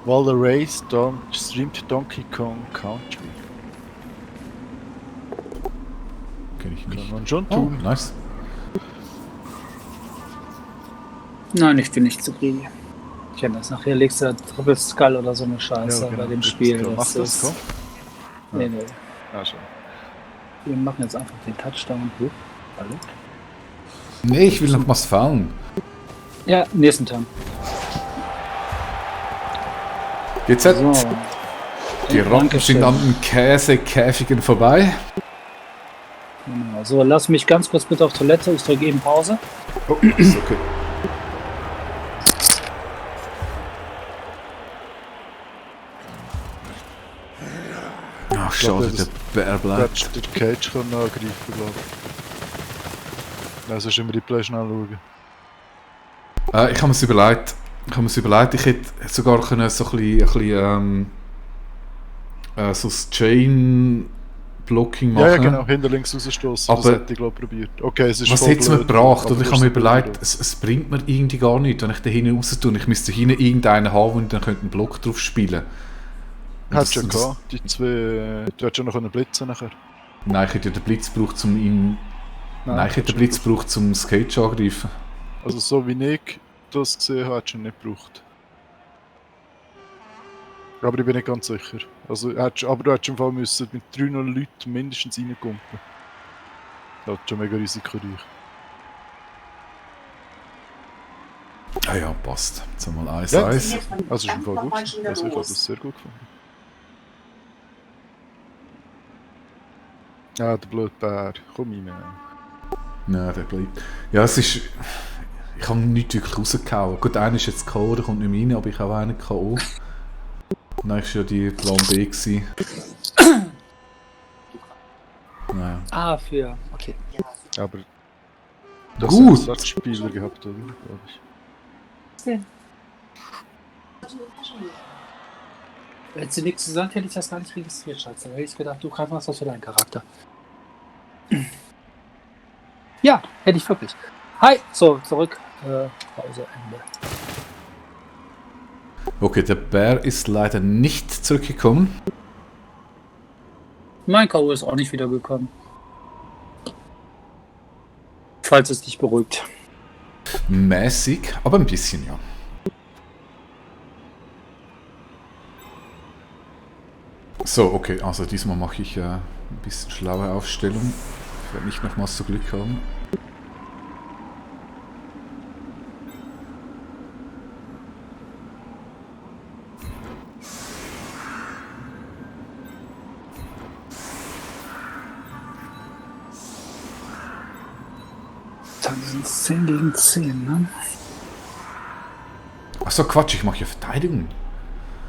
Speaker 3: While the race streamed Donkey Kong Country.
Speaker 2: Kenn ich nicht.
Speaker 3: Kann man schon
Speaker 2: Oh,
Speaker 3: tun.
Speaker 2: nice.
Speaker 1: Nein, ich bin nicht zu greedy. Ich kenne das. Nachher legst du Triple Skull oder so eine Scheiße bei dem Spiel.
Speaker 3: Mach das, komm.
Speaker 1: Nee, nee.
Speaker 3: Ja, schon.
Speaker 1: Wir machen jetzt einfach den Touchdown. Huch. Hallo?
Speaker 2: Nee, ich will noch was faulen.
Speaker 1: Ja, nächsten Turn.
Speaker 2: Jetzt hat
Speaker 1: So.
Speaker 2: die Rocken sind an den Käsekäfigen vorbei.
Speaker 1: Genau. So, lass mich ganz kurz bitte auf Toilette. Ich drücke eben Pause.
Speaker 2: Oh, ist okay. Ach, schade, der Bär bleibt.
Speaker 3: Der Cage kann angreifen, glaube ich. Also ist im Replay schnell schauen.
Speaker 2: Ich habe mir's überlegt. Ich hätte sogar können so ein bisschen so das Chain-Blocking machen.
Speaker 3: Ja, genau, hinter links rausstoßen.
Speaker 2: Aber
Speaker 3: das hätte ich glaube probiert. Okay, es ist
Speaker 2: was
Speaker 3: voll
Speaker 2: hätte es mir
Speaker 3: blöd,
Speaker 2: gebracht?
Speaker 3: aber
Speaker 2: Und ich
Speaker 3: du
Speaker 2: habe mir
Speaker 3: hast
Speaker 2: überlegt,
Speaker 3: es
Speaker 2: es bringt mir irgendwie gar nichts, wenn ich da hinten raus tue. Ich müsste hinten irgendeinen haben und dann könnte einen Block drauf spielen. Und
Speaker 3: Hättest du schon gehabt, die zwei... Du hättest schon noch blitzen nachher.
Speaker 2: Nein, ich hätte ja den Blitz gebraucht, um ihn... Nein, ich hätte den Blitz gebraucht, um das Cage angreifen.
Speaker 3: Also so wie ich das gesehen habe, hättest du ihn nicht gebraucht. Aber ich bin nicht ganz sicher. Also, aber du hättest im Fall müssen mit 300 Leuten mindestens reinkumpen. Das ist schon mega risikoreich.
Speaker 2: Ah ja, passt. Jetzt haben wir 1-1.
Speaker 3: Ja. Also ist im Fall gut. Also ich habe das sehr gut gefunden. Ja, der blöde Bär. Komm rein.
Speaker 2: Nein, der bleibt. Ja, es ist... Ich habe nicht wirklich rausgehauen. Gut, einer ist jetzt K.O., der kommt nicht mehr rein, aber ich habe auch einen K.O. Und dann war ja die Plan B gewesen. Naja.
Speaker 1: Ah, für... Okay.
Speaker 3: Aber... Das
Speaker 2: Gut.
Speaker 3: hat Spieler gehabt, oder? Glaube ich.
Speaker 1: Hättest du nichts gesagt, hätte ich das gar nicht registriert, Schatz. Da hätte ich gedacht, du greifst was für deinen Charakter. Ja, hätte ich wirklich. Hi, so, zurück. Pause, Ende.
Speaker 2: Okay, der Bär ist leider nicht zurückgekommen.
Speaker 1: Mein K.O. ist auch nicht wiedergekommen. Falls es dich beruhigt.
Speaker 2: Mäßig, aber ein bisschen, ja. So, okay, also diesmal mache ich ein bisschen schlaue Aufstellung. Ich werde nicht nochmals so Glück haben.
Speaker 1: Dann sind es 10 gegen 10, ne?
Speaker 2: Achso, Quatsch, ich mache ja Verteidigung.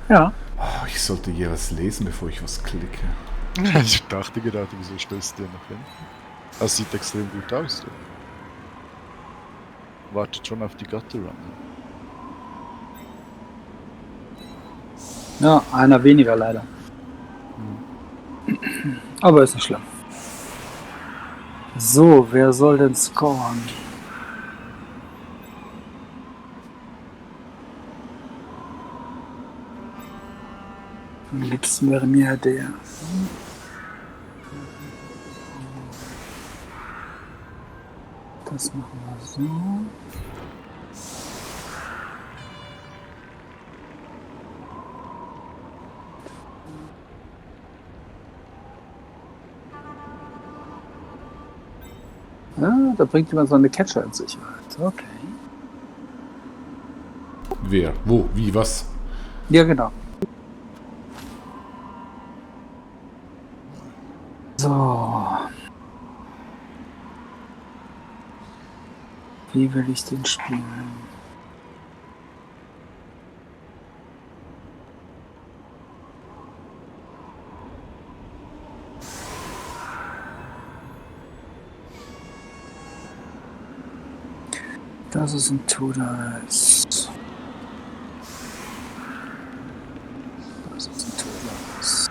Speaker 1: Ja.
Speaker 2: Oh, ich sollte jeweils lesen, bevor ich was klicke.
Speaker 3: Ich dachte gerade, wieso stößt der nach hinten? Das sieht extrem gut aus. Du. Wartet schon auf die Gutter Run.
Speaker 1: Ja, einer weniger leider. Aber ist nicht schlimm. So, wer soll denn scoren? Am liebsten wäre mir der. Das machen wir so. Ja, da bringt jemand so eine Catcher in Sicherheit. Okay.
Speaker 2: Wer? Wo? Wie? Was?
Speaker 1: Ja, genau. So. Wie will ich den spielen? Das ist ein Two-Dice. Das ist ein Two-Dice.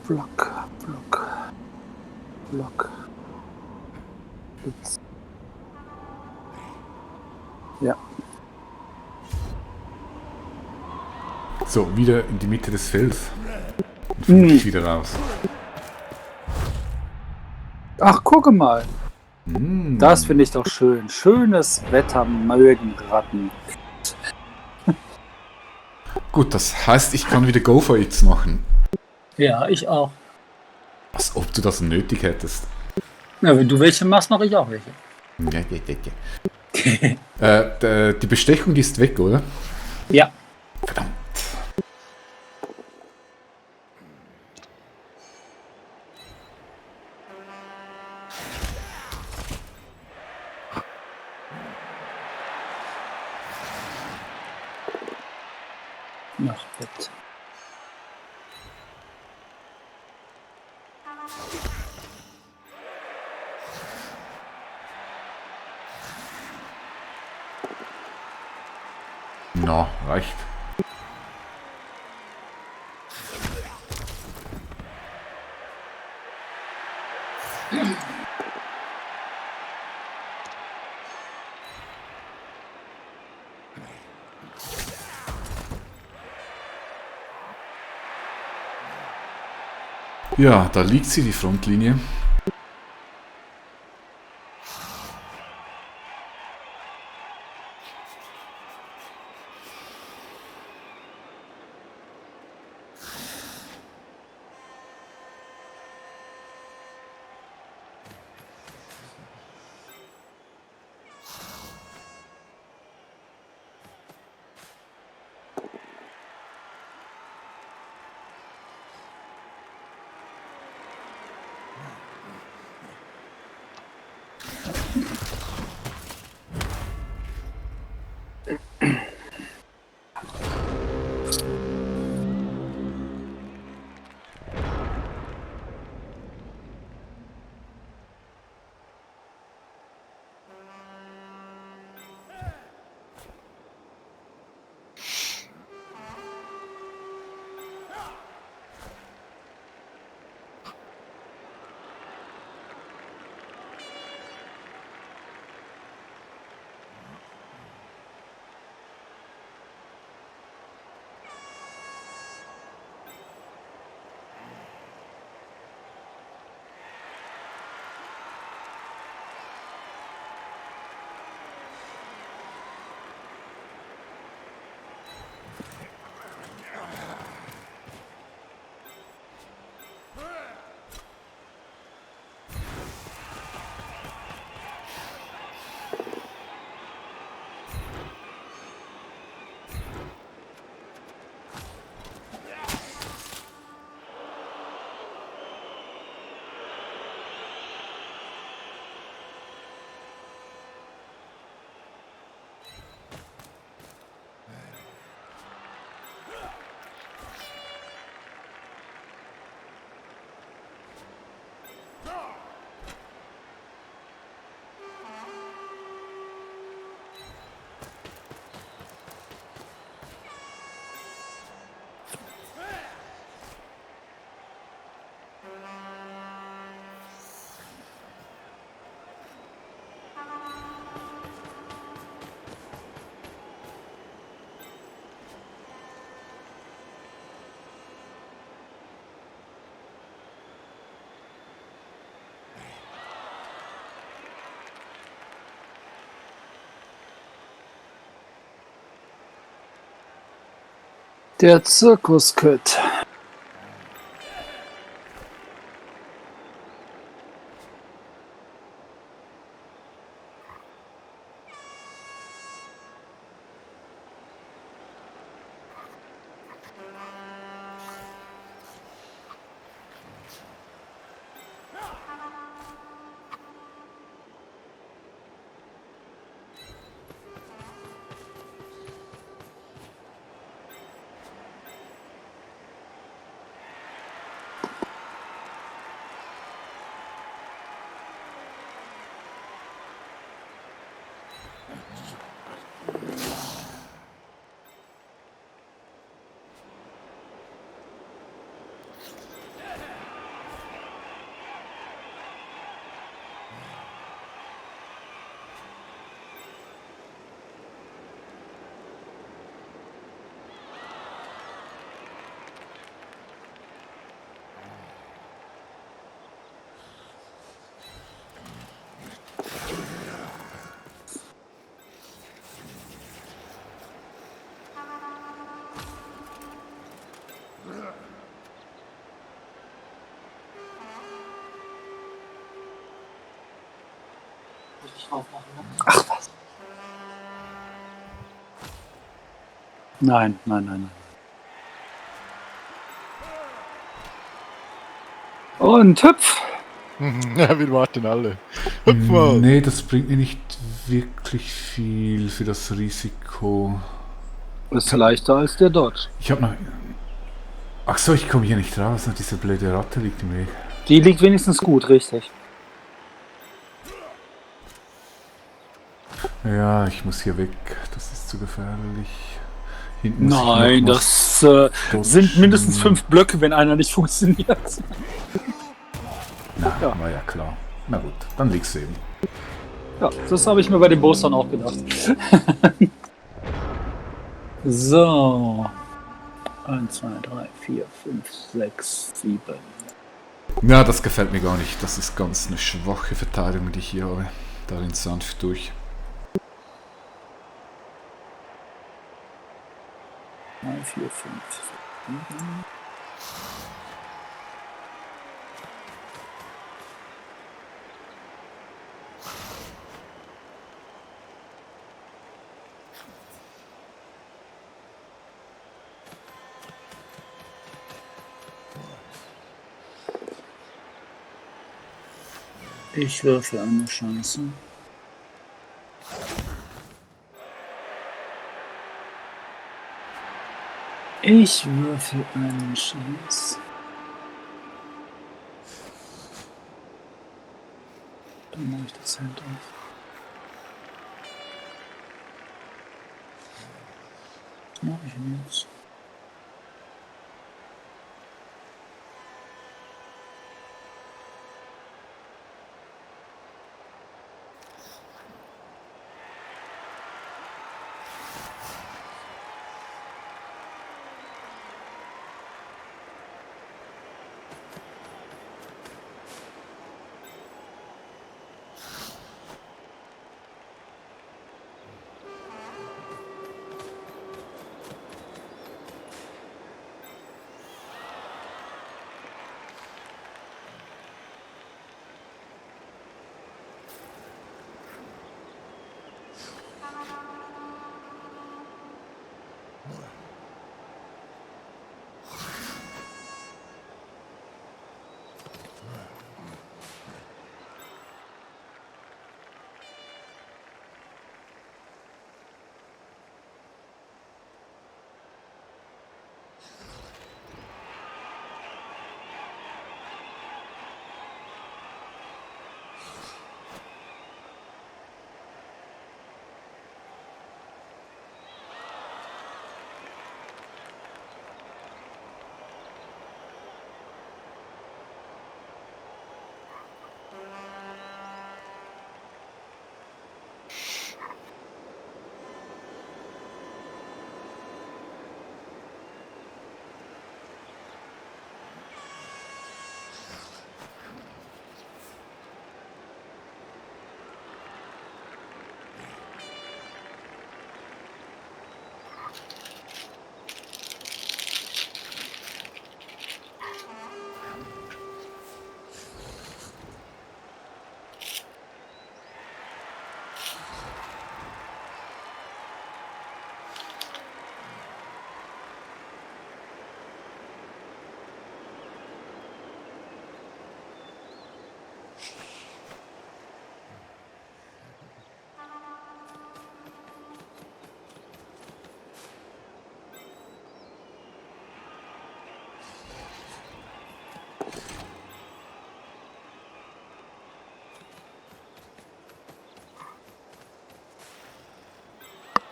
Speaker 1: Block, Block, Block. Jetzt. Ja.
Speaker 2: So, wieder in die Mitte des Felds. Und finde ich wieder raus.
Speaker 1: Ach, gucke mal.
Speaker 2: Mm.
Speaker 1: Das finde ich doch schön. Schönes Wetter mögen Ratten.
Speaker 2: Gut, das heißt, ich kann wieder Go for It machen.
Speaker 1: Ja, ich auch.
Speaker 2: Als ob du das nötig hättest.
Speaker 1: Ja, wenn du welche machst, mache ich auch welche.
Speaker 2: Ja, ja, ja. Die Bestechung, die ist weg, oder?
Speaker 1: Ja.
Speaker 2: Verdammt.
Speaker 1: Ach, bitte.
Speaker 2: Na, reicht. Ja, da liegt sie, die Frontlinie.
Speaker 1: Der Zirkuskit. Ach was. Nein, nein, nein, nein. Und hüpf!
Speaker 3: Ja, wir warten alle. Hüpf mal!
Speaker 2: Nee, das bringt mir nicht wirklich viel für das Risiko.
Speaker 1: Ist leichter als der Dodge.
Speaker 2: Ich hab noch... Ach so, ich komme hier nicht raus. Noch diese blöde Ratte liegt im Weg.
Speaker 1: Die liegt wenigstens gut, richtig.
Speaker 2: Ja, ich muss hier weg. Das ist zu gefährlich. Hinten muss ich
Speaker 1: Nein,
Speaker 2: noch
Speaker 1: das
Speaker 2: was
Speaker 1: sind mindestens
Speaker 2: dodgen.
Speaker 1: 5 Blöcke, wenn einer nicht funktioniert.
Speaker 2: Na,
Speaker 1: Ja.
Speaker 2: war ja klar. Na gut, dann liegst du eben.
Speaker 1: Ja, das habe ich mir bei den Boostern auch gedacht. So. 1, 2, 3, 4, 5, 6, 7.
Speaker 2: Ja, das gefällt mir gar nicht. Das ist ganz eine schwache Verteidigung, die ich hier habe. Darin sanft durch.
Speaker 1: 3, 4, 5, 7. Ich würfe eine Chance. Ich würfe eine Chance. Dann mache ich das Hand auf. Was mache ich denn jetzt?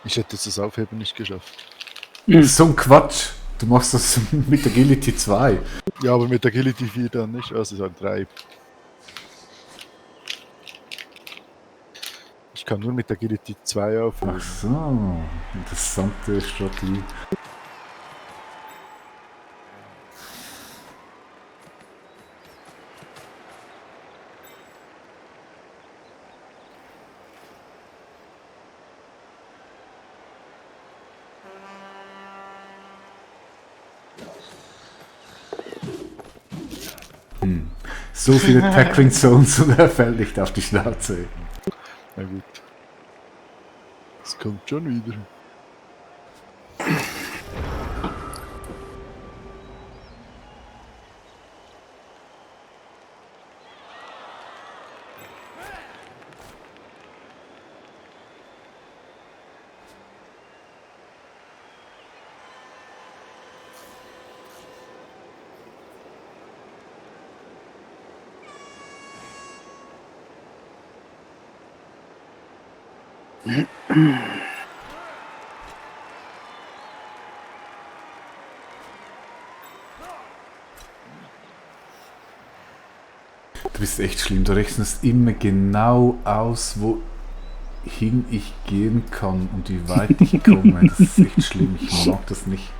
Speaker 3: Ich hätte jetzt das Aufheben nicht geschafft.
Speaker 2: So ein Quatsch. Du machst das mit Agility 2.
Speaker 3: Ja, aber mit Agility 4 dann nicht. Also es ist 3. Ich kann nur mit Agility 2 aufheben.
Speaker 2: Ach so. Interessante Strategie. So viele Tackling Zones und er fällt nicht auf die Schnauze.
Speaker 3: Na gut. Das kommt schon wieder.
Speaker 2: Du bist echt schlimm. Du rechnest immer genau aus, wohin ich gehen kann und wie weit ich komme. Das ist echt schlimm. Ich mag das nicht.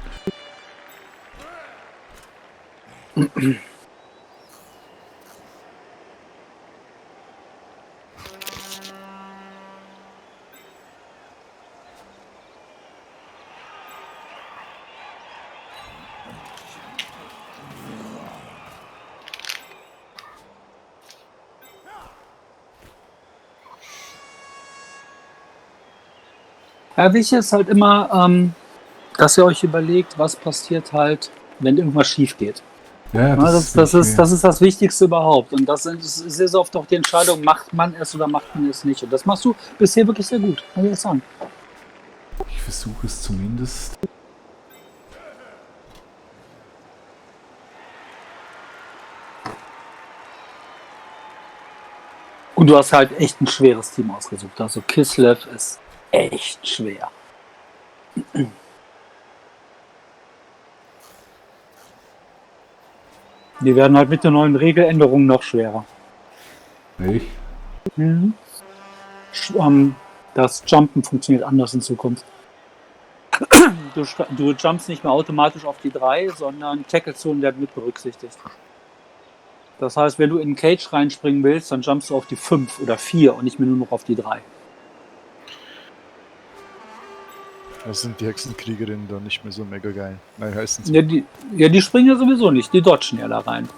Speaker 1: Ja, wichtig ist halt immer, dass ihr euch überlegt, was passiert halt, wenn irgendwas schief geht.
Speaker 2: Ja,
Speaker 1: Ja, das ist das Wichtigste überhaupt. Und das ist sehr oft auch die Entscheidung, macht man es oder macht man es nicht. Und das machst du bisher wirklich sehr gut, muss ich sagen.
Speaker 2: Ich versuche es zumindest.
Speaker 1: Und du hast halt echt ein schweres Team ausgesucht. Also Kislev ist echt schwer. Die werden halt mit der neuen Regeländerung noch schwerer.
Speaker 2: Echt?
Speaker 1: Mhm. Das Jumpen funktioniert anders in Zukunft. Du jumpst nicht mehr automatisch auf die 3, sondern Tackle-Zonen werden mit berücksichtigt. Das heißt, wenn du in den Cage reinspringen willst, dann jumpst du auf die 5 oder 4 und nicht mehr nur noch auf die 3.
Speaker 3: Das sind die Hexenkriegerinnen dann nicht mehr so mega geil. Nein, heißen sie.
Speaker 1: Die springen ja sowieso nicht, die dodgen ja da rein.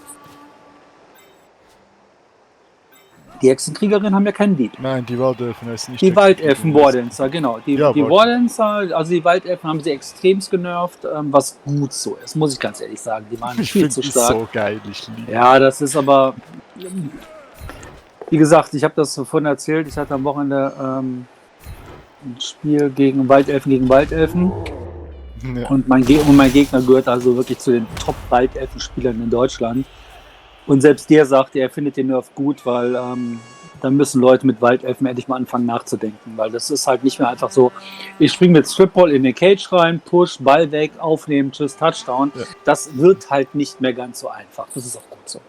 Speaker 1: Die Hexenkriegerinnen haben ja keinen Dieb.
Speaker 3: Nein, die Waldelfen heißen nicht.
Speaker 1: Die Waldelfen Wardenser, genau. Die Wardenser, also die Waldelfen haben sie extremst genervt, was gut so ist, muss ich ganz ehrlich sagen. Die waren
Speaker 3: Ich
Speaker 1: viel
Speaker 3: finde
Speaker 1: zu
Speaker 3: die
Speaker 1: stark.
Speaker 3: so geil, ich liebe.
Speaker 1: Ja, das ist aber, wie gesagt, ich habe das vorhin erzählt, ich hatte am Wochenende ein Spiel gegen Waldelfen.
Speaker 3: Ja.
Speaker 1: Und mein Gegner gehört also wirklich zu den Top-Waldelfen-Spielern in Deutschland. Und selbst der sagt, er findet den Nerf gut, weil dann müssen Leute mit Waldelfen endlich mal anfangen nachzudenken. Weil das ist halt nicht mehr einfach so, ich springe mit Strip-Ball in den Cage rein, Push, Ball weg, aufnehmen, tschüss, Touchdown.
Speaker 3: Ja.
Speaker 1: Das wird halt nicht mehr ganz so einfach. Das ist auch gut so.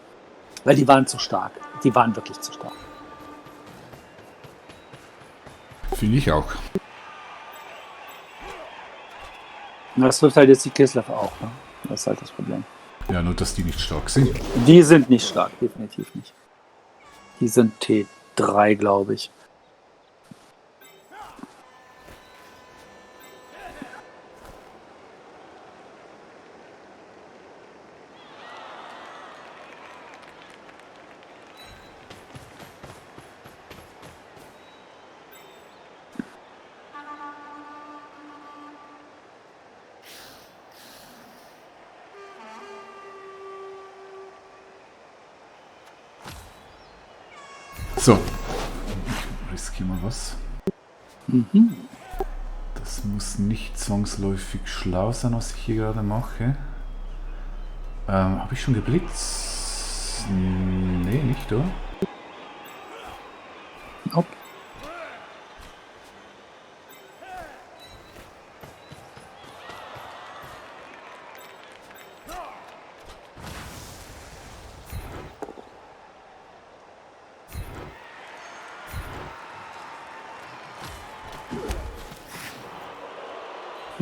Speaker 1: Weil die waren zu stark. Die waren wirklich zu stark.
Speaker 2: Finde ich auch.
Speaker 1: Und das trifft halt jetzt die Kislev auch. Ne? Das ist halt das Problem.
Speaker 2: Ja, nur dass die nicht stark sind.
Speaker 1: Die sind nicht stark, definitiv nicht. Die sind T3, glaube ich.
Speaker 2: So. Ich riskiere mal was.
Speaker 1: Mhm.
Speaker 2: Das muss nicht zwangsläufig schlau sein, was ich hier gerade mache. Habe ich schon geblitzt? Nee, nicht, oder?
Speaker 1: Nope.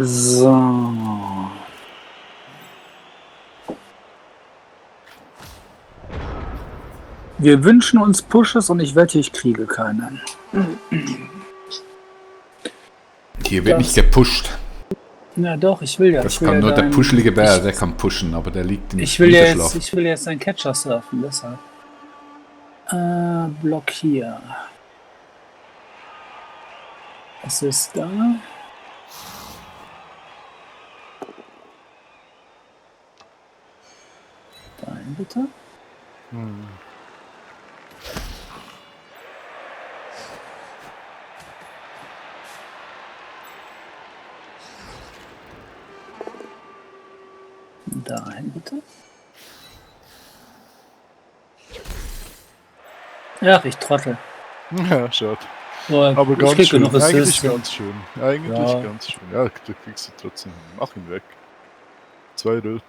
Speaker 1: So. Wir wünschen uns Pushes und ich wette, ich kriege keine.
Speaker 2: Hier wird nicht gepusht.
Speaker 1: Na doch, ich will ja.
Speaker 2: Das
Speaker 1: ich will
Speaker 2: kann
Speaker 1: ja
Speaker 2: nur der
Speaker 1: dein-
Speaker 2: puschelige Bär, der kann pushen, aber der liegt im
Speaker 1: Ich will
Speaker 2: Winterschlaf.
Speaker 1: jetzt einen Catcher surfen, deshalb. Block hier. Was ist da? Dahin bitte.
Speaker 3: Hm.
Speaker 1: Dahin bitte. Ach, ich trottel.
Speaker 3: Ja, schade.
Speaker 1: So,
Speaker 3: Aber
Speaker 1: ich
Speaker 3: ganz
Speaker 1: krieg
Speaker 3: schön.
Speaker 1: genug
Speaker 3: Eigentlich
Speaker 1: Assist.
Speaker 3: ganz schön. Eigentlich
Speaker 1: Ja.
Speaker 3: ganz schön. Ja, du kriegst du trotzdem. Mach ihn weg. 2 Röten.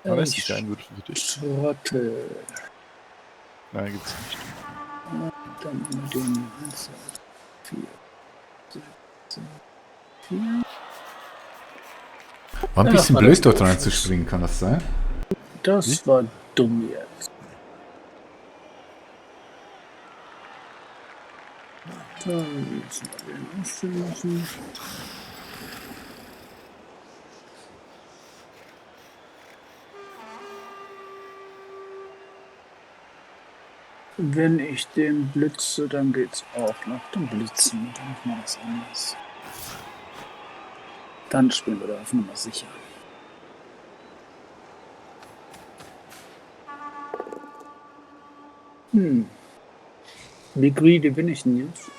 Speaker 3: Ah, das ist ein Würfel für dich.
Speaker 1: Trottel.
Speaker 3: Nein, gibt's nicht.
Speaker 1: Dann den 1, 4, 4.
Speaker 2: War ein
Speaker 1: Ja,
Speaker 2: bisschen
Speaker 1: war
Speaker 2: blöd,
Speaker 1: das
Speaker 2: dort
Speaker 1: doof.
Speaker 2: reinzuspringen, kann das sein?
Speaker 1: Das war dumm jetzt. Dann müssen wir den ausstellen lassen. Wenn ich den blitze, dann geht's auch nach dem Blitzen. Dann machen wir das anders. Dann spielen wir da auf Nummer sicher. Wie greedy bin ich denn jetzt?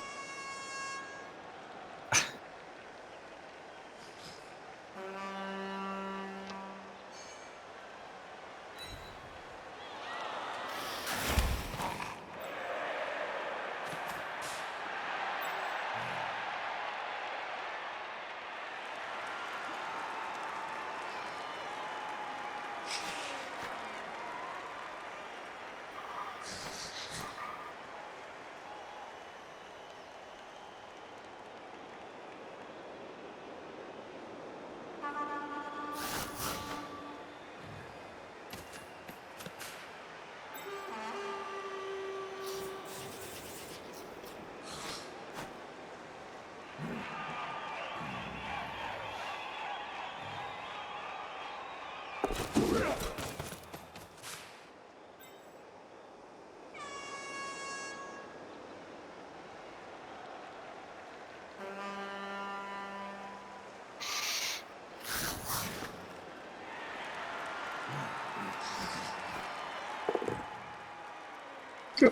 Speaker 1: Ja,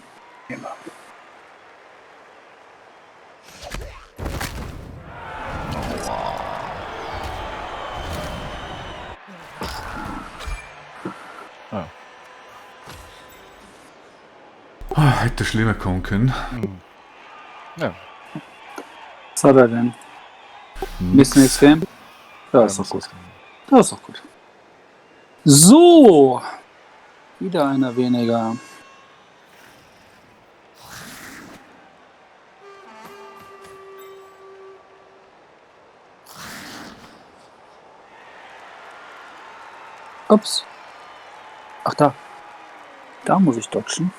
Speaker 1: immer.
Speaker 2: Hätte schlimmer kommen können.
Speaker 3: Ja.
Speaker 1: Was hat er denn? Ein bisschen extrem? Ja, ist doch gut. Das ist doch gut. So. Wieder einer weniger. Ups. Ach, da. Da muss ich dodgen.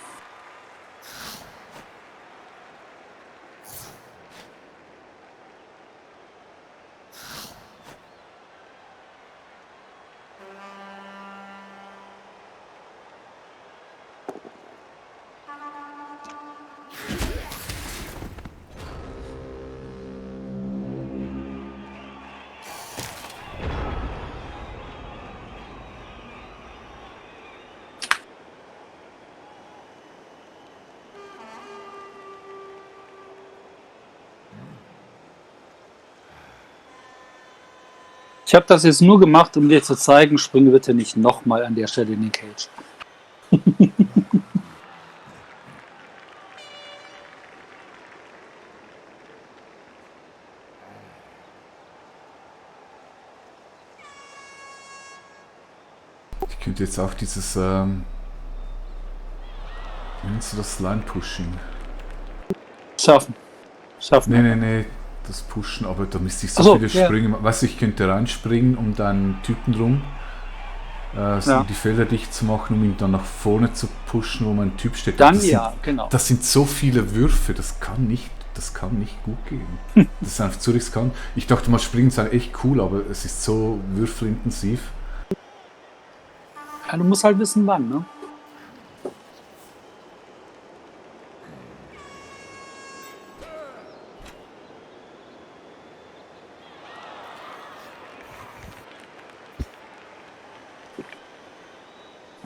Speaker 1: Ich habe das jetzt nur gemacht, um dir zu zeigen, springe bitte nicht nochmal an der Stelle in den Cage.
Speaker 2: Ich könnte jetzt auch dieses, wie nennst du das, Line-Pushing?
Speaker 1: Schaffen. Schaffen.
Speaker 2: Nee, das Pushen, aber da müsste ich so
Speaker 1: Ach so,
Speaker 2: viele
Speaker 1: ja.
Speaker 2: Sprünge. Weißt du, ich könnte reinspringen um deinen Typen rum, so
Speaker 1: Ja.
Speaker 2: die Felder dicht zu machen, um ihn dann nach vorne zu pushen, wo mein Typ steht.
Speaker 1: Dann
Speaker 2: das
Speaker 1: ja,
Speaker 2: sind,
Speaker 1: genau.
Speaker 2: Das sind so viele Würfe, das kann nicht gut gehen. Das ist einfach zu riskant. Ich dachte mal, Springen sei echt cool, aber es ist so würfelintensiv.
Speaker 1: Ja, du musst halt wissen, wann, ne?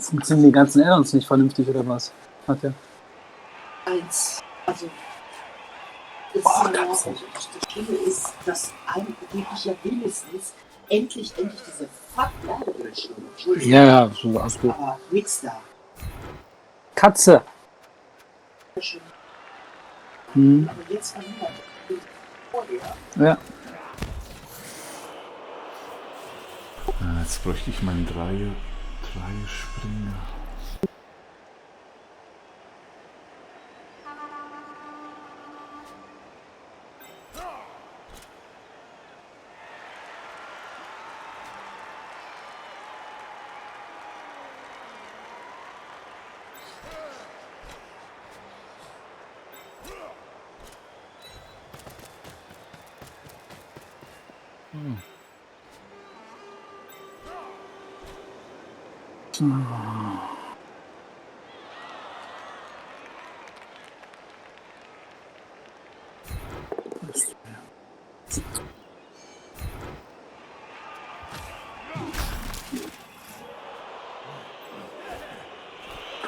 Speaker 1: Funktionieren die ganzen Add-ons nicht vernünftig oder was? Hat der?
Speaker 4: Also, es
Speaker 1: Oh,
Speaker 4: ist
Speaker 1: ganz
Speaker 4: ja das Schlimme ist, dass angeblich ja wenigstens endlich diese Fuck-Ladebildschirme. Entschuldigung,
Speaker 1: Ja, so alles gut.
Speaker 4: aber nix da.
Speaker 1: Katze.
Speaker 4: Schön.
Speaker 1: Hm.
Speaker 4: Aber jetzt verhindert vorher.
Speaker 1: Ja.
Speaker 2: Jetzt bräuchte ich meinen Dreierspringer.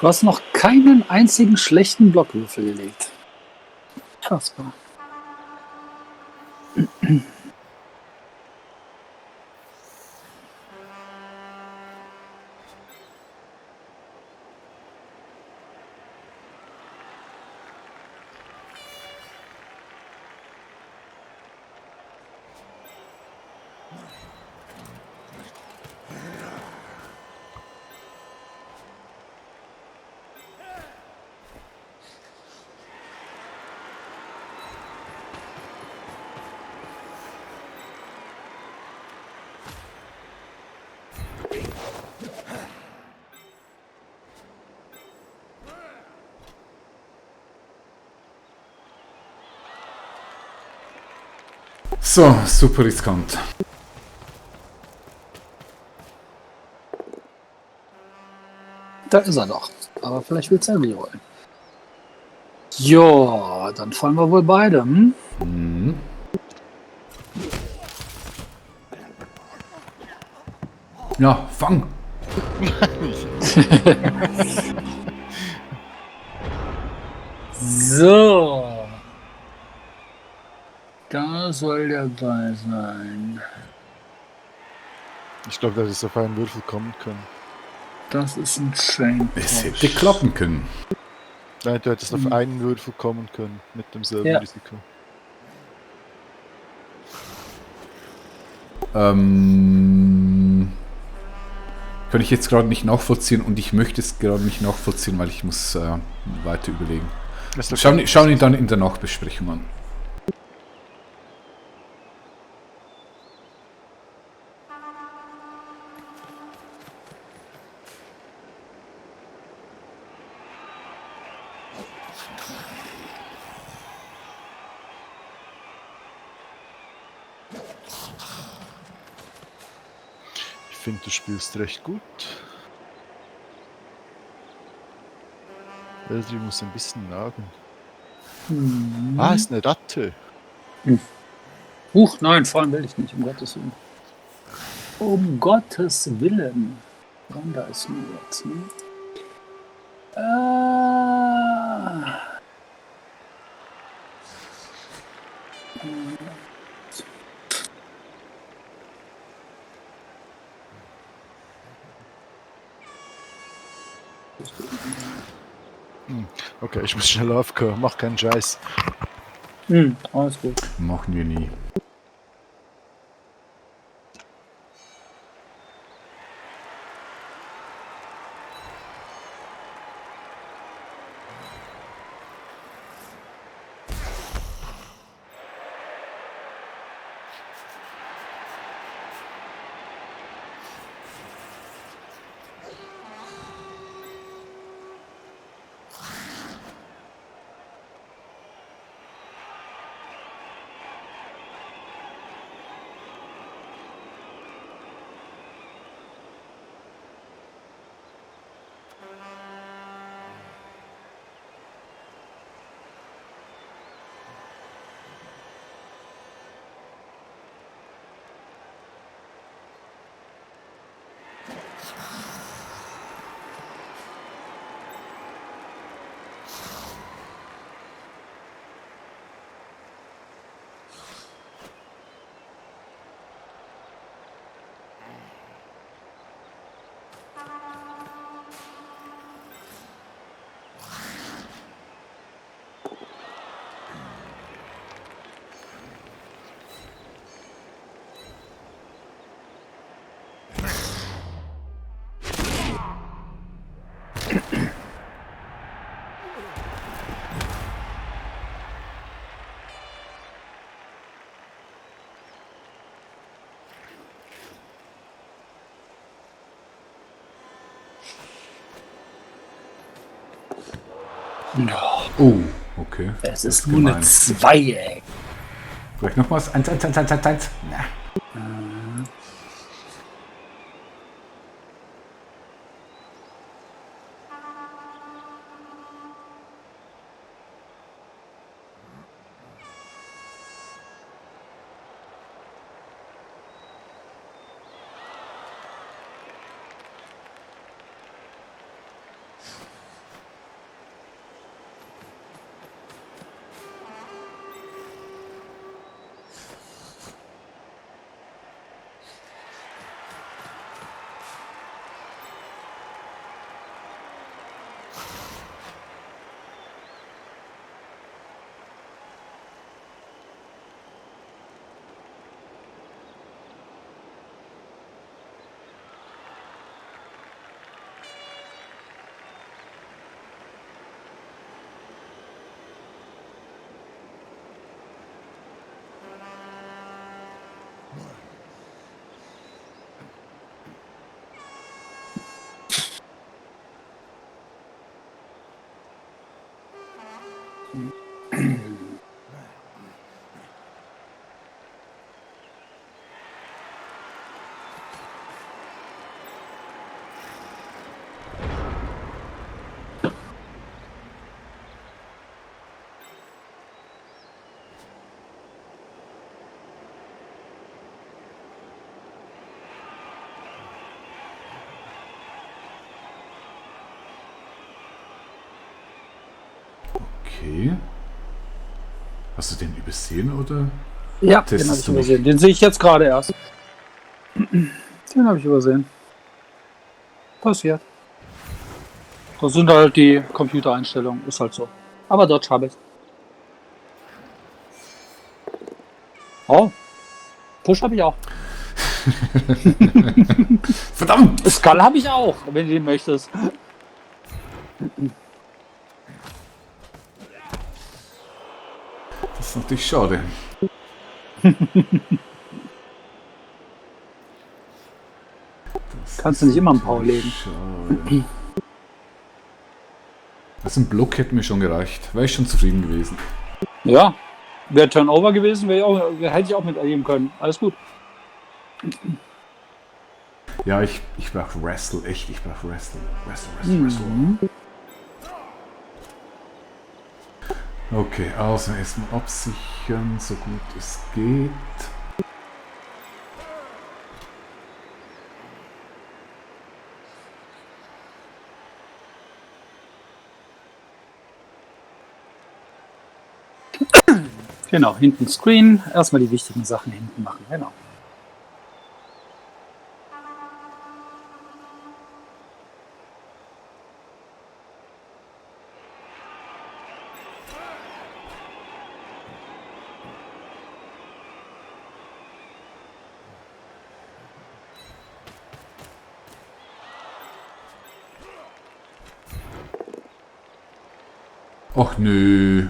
Speaker 1: Du hast noch keinen einzigen schlechten Blockwürfel gelegt. Fassbar.
Speaker 2: So, super riskant.
Speaker 1: Da ist er doch. Aber vielleicht willst du ja rollen. Ja, dann fallen wir wohl beide. Hm?
Speaker 2: Mhm. Ja, fang!
Speaker 1: So. Da soll der Ball sein.
Speaker 3: Ich glaube, dass es auf einen Würfel kommen können.
Speaker 1: Das ist ein Chain.
Speaker 2: Es hätte klappen können.
Speaker 3: Nein, du hättest auf einen Würfel kommen können mit demselben
Speaker 1: Ja.
Speaker 3: Risiko.
Speaker 2: Kann ich jetzt gerade nicht nachvollziehen und ich möchte es gerade nicht nachvollziehen, weil ich muss weiter überlegen.
Speaker 3: Ist okay.
Speaker 2: Schauen ihn dann in der Nachbesprechung an.
Speaker 3: Ich finde, du spielst recht gut. Eldri muss ein bisschen nagen. Ah, ist eine Ratte.
Speaker 1: Huch, nein, fahren will ich nicht, um Gottes Willen. Um Gottes Willen. Da ist nur jetzt, ne?
Speaker 3: Okay, ich muss schnell aufhören. Mach keinen Scheiß.
Speaker 1: Alles gut.
Speaker 2: Machen wir nie.
Speaker 1: Ja,
Speaker 2: Oh, okay.
Speaker 1: es ist
Speaker 2: gemein.
Speaker 1: nur eine 2, ey.
Speaker 2: Vielleicht noch was? 1, 1, 1, 1, 1, 1. Na. Okay. Hast du den übersehen, oder?
Speaker 1: Ja,
Speaker 2: Testest
Speaker 1: den habe ich
Speaker 2: du nicht?
Speaker 1: übersehen. Den sehe ich jetzt gerade erst. Den habe ich übersehen. Passiert. Das sind halt die Computereinstellungen. Ist halt so. Aber Dodge habe ich. Oh. Push habe ich auch.
Speaker 2: Verdammt!
Speaker 1: Skull habe ich auch, wenn du den möchtest.
Speaker 2: Das ist natürlich schade.
Speaker 1: Kannst du nicht immer einen Power legen.
Speaker 2: Schade. Also ein Block hätte mir schon gereicht. Wäre ich schon zufrieden gewesen.
Speaker 1: Ja. Wäre Turnover gewesen, hätte ich auch mitnehmen können. Alles gut.
Speaker 2: Ja, ich brauche Wrestle. Echt, ich brauche Wrestle. Wrestle. Okay, also erstmal absichern, so gut es geht.
Speaker 1: Genau, hinten Screen. Erstmal die wichtigen Sachen hinten machen. Genau.
Speaker 2: Och nö.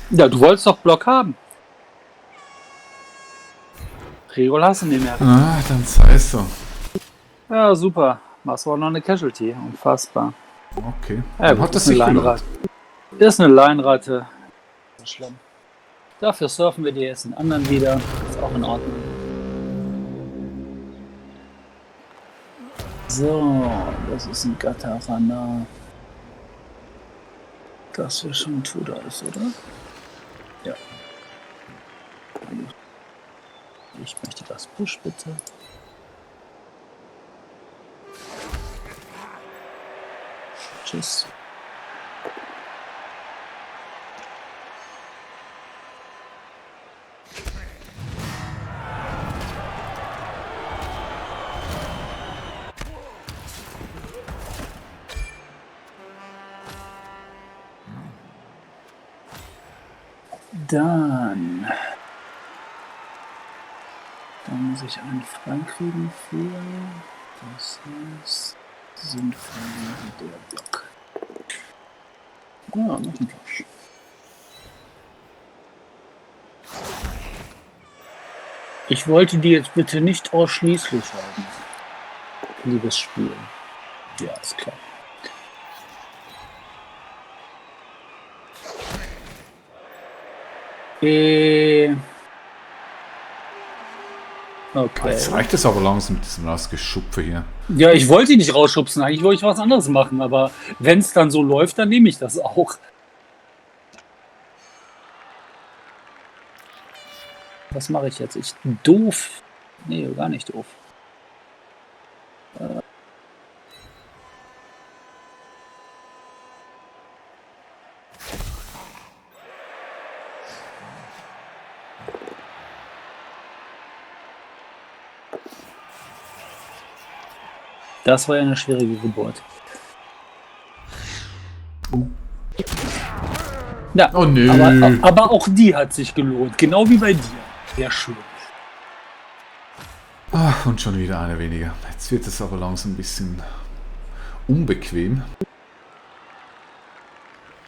Speaker 1: Ja, du wolltest doch Block haben. Regol hast du nicht mehr.
Speaker 2: Ah, dann sei es so.
Speaker 1: Ja, super. Machst du auch noch eine Casualty. Unfassbar.
Speaker 2: Okay.
Speaker 1: Ja,
Speaker 2: Dann
Speaker 1: gut,
Speaker 2: hat das
Speaker 1: ist eine
Speaker 2: sich gelohnt.
Speaker 1: Leinratte. Ist eine Leinratte. So schlimm. Dafür surfen wir die jetzt in anderen wieder. Ist auch in Ordnung. So, das ist ein Gattarana. Das wir schon Tudor ist, oder? Ja. Ich möchte das Push, bitte. Tschüss. Dann muss ich einen freikriegen für, das heißt, sinnvoll der Block. Ja, noch ein Flash. Ich wollte die jetzt bitte nicht ausschließlich haben. Liebes Spiel. Ja, ist klar. Okay.
Speaker 2: Jetzt reicht es aber langsam mit diesem Rausgeschupfe hier.
Speaker 1: Ja, ich wollte ihn nicht rausschubsen, eigentlich wollte ich was anderes machen, aber wenn es dann so läuft, dann nehme ich das auch. Was mache ich jetzt? Doof. Nee, gar nicht doof. Das war ja eine schwierige Geburt. Ja,
Speaker 2: Oh nö.
Speaker 1: aber auch die hat sich gelohnt, genau wie bei dir. Sehr schön.
Speaker 2: Ach, und schon wieder eine weniger. Jetzt wird es aber langsam ein bisschen unbequem.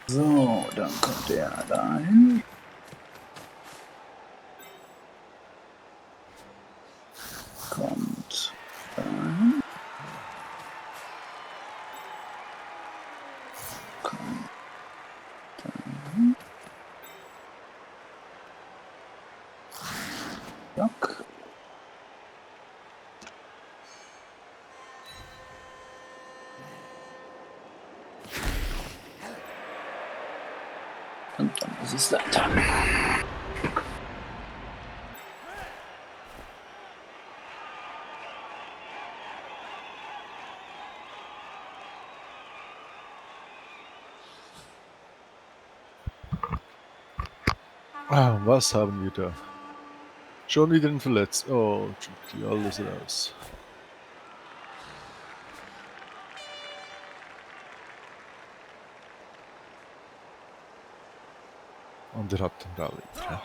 Speaker 1: So, dann kommt der da hin. Kommt da hin. Kommt da hin. Zack. Und dann ist es weiter.
Speaker 3: Ah, was haben wir da? Schon wieder ein Verletzt. Oh, Juki, alles raus. Und er hat den Rallye. Ja.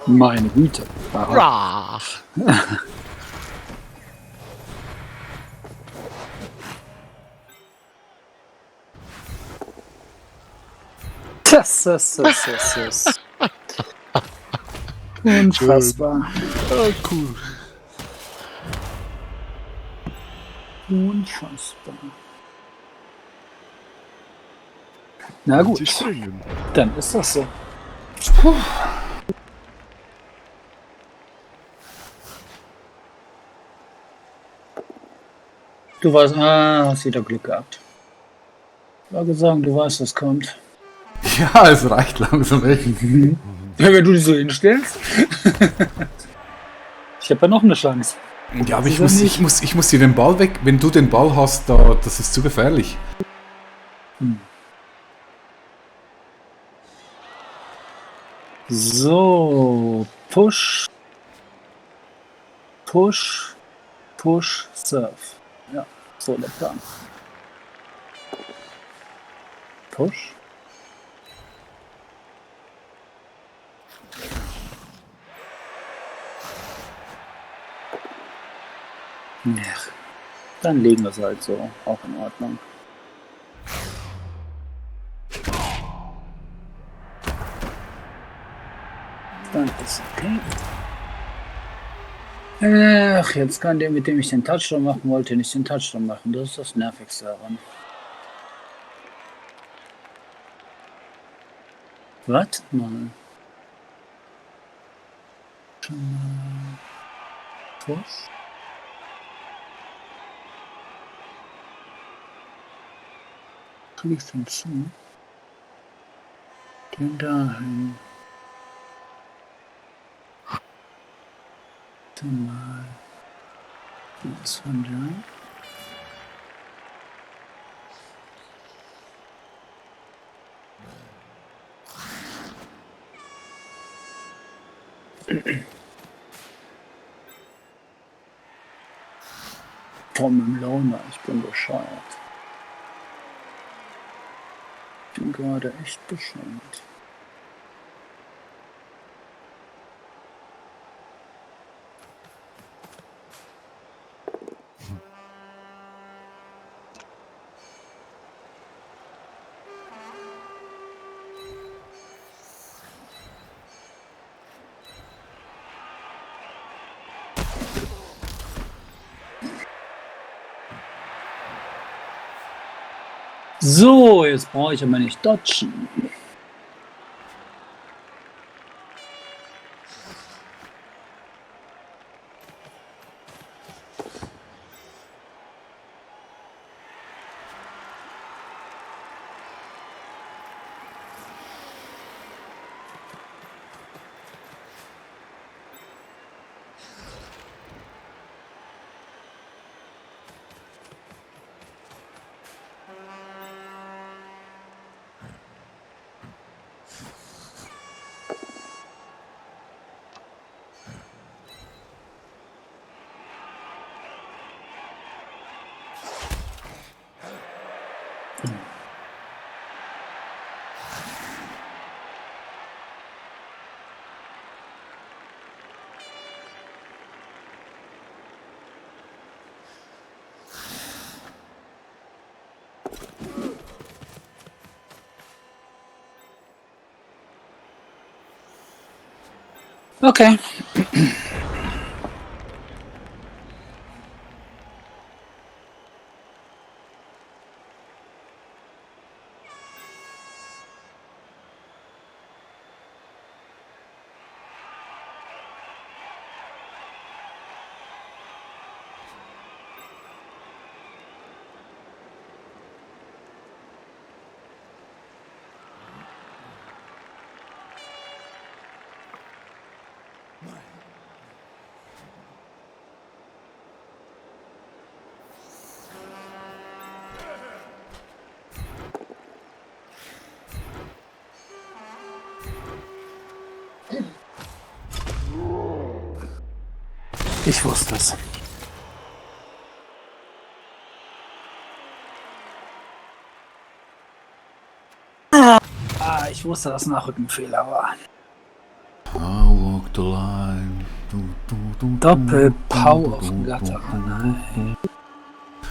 Speaker 1: Meine Güte.
Speaker 3: Rach.
Speaker 1: Das. Unfassbar.
Speaker 3: Ah, cool.
Speaker 1: Unfassbar. Na gut,
Speaker 3: Tisch bringen.
Speaker 1: dann ist das so. Du warst, hast wieder Glück gehabt. War gesagt, du weißt, was kommt.
Speaker 2: Ja, es reicht langsam echt.
Speaker 1: Ja, wenn du dich so hinstellst. Ich habe ja noch eine Chance.
Speaker 2: Ja, aber
Speaker 1: Das ist ja nicht-
Speaker 2: ich muss dir den Ball weg. Wenn du den Ball hast, da, das ist zu gefährlich.
Speaker 1: So, Push, Push, Push, Surf. Ja, so der Plan. Push. Ja, dann legen wir es halt so. Auch in Ordnung. Dann ist okay. Ach, jetzt kann der, mit dem ich den Touchdown machen wollte, nicht den Touchdown machen. Das ist das Nervigste daran. Was? Mal. Push. Krieg ich denn zu? Den dahin. Dann mal. Jetzt von der. Tom im Launer, ich bin bescheuert. Ich bin gerade echt bescheuert. So, jetzt brauche ich aber nicht dodgen. Okay. Ich wusste es. Ich wusste, dass ein Nachrückenfehler war.
Speaker 2: I walk the line.
Speaker 1: Doppel-Pau auf dem Gatter. Nein.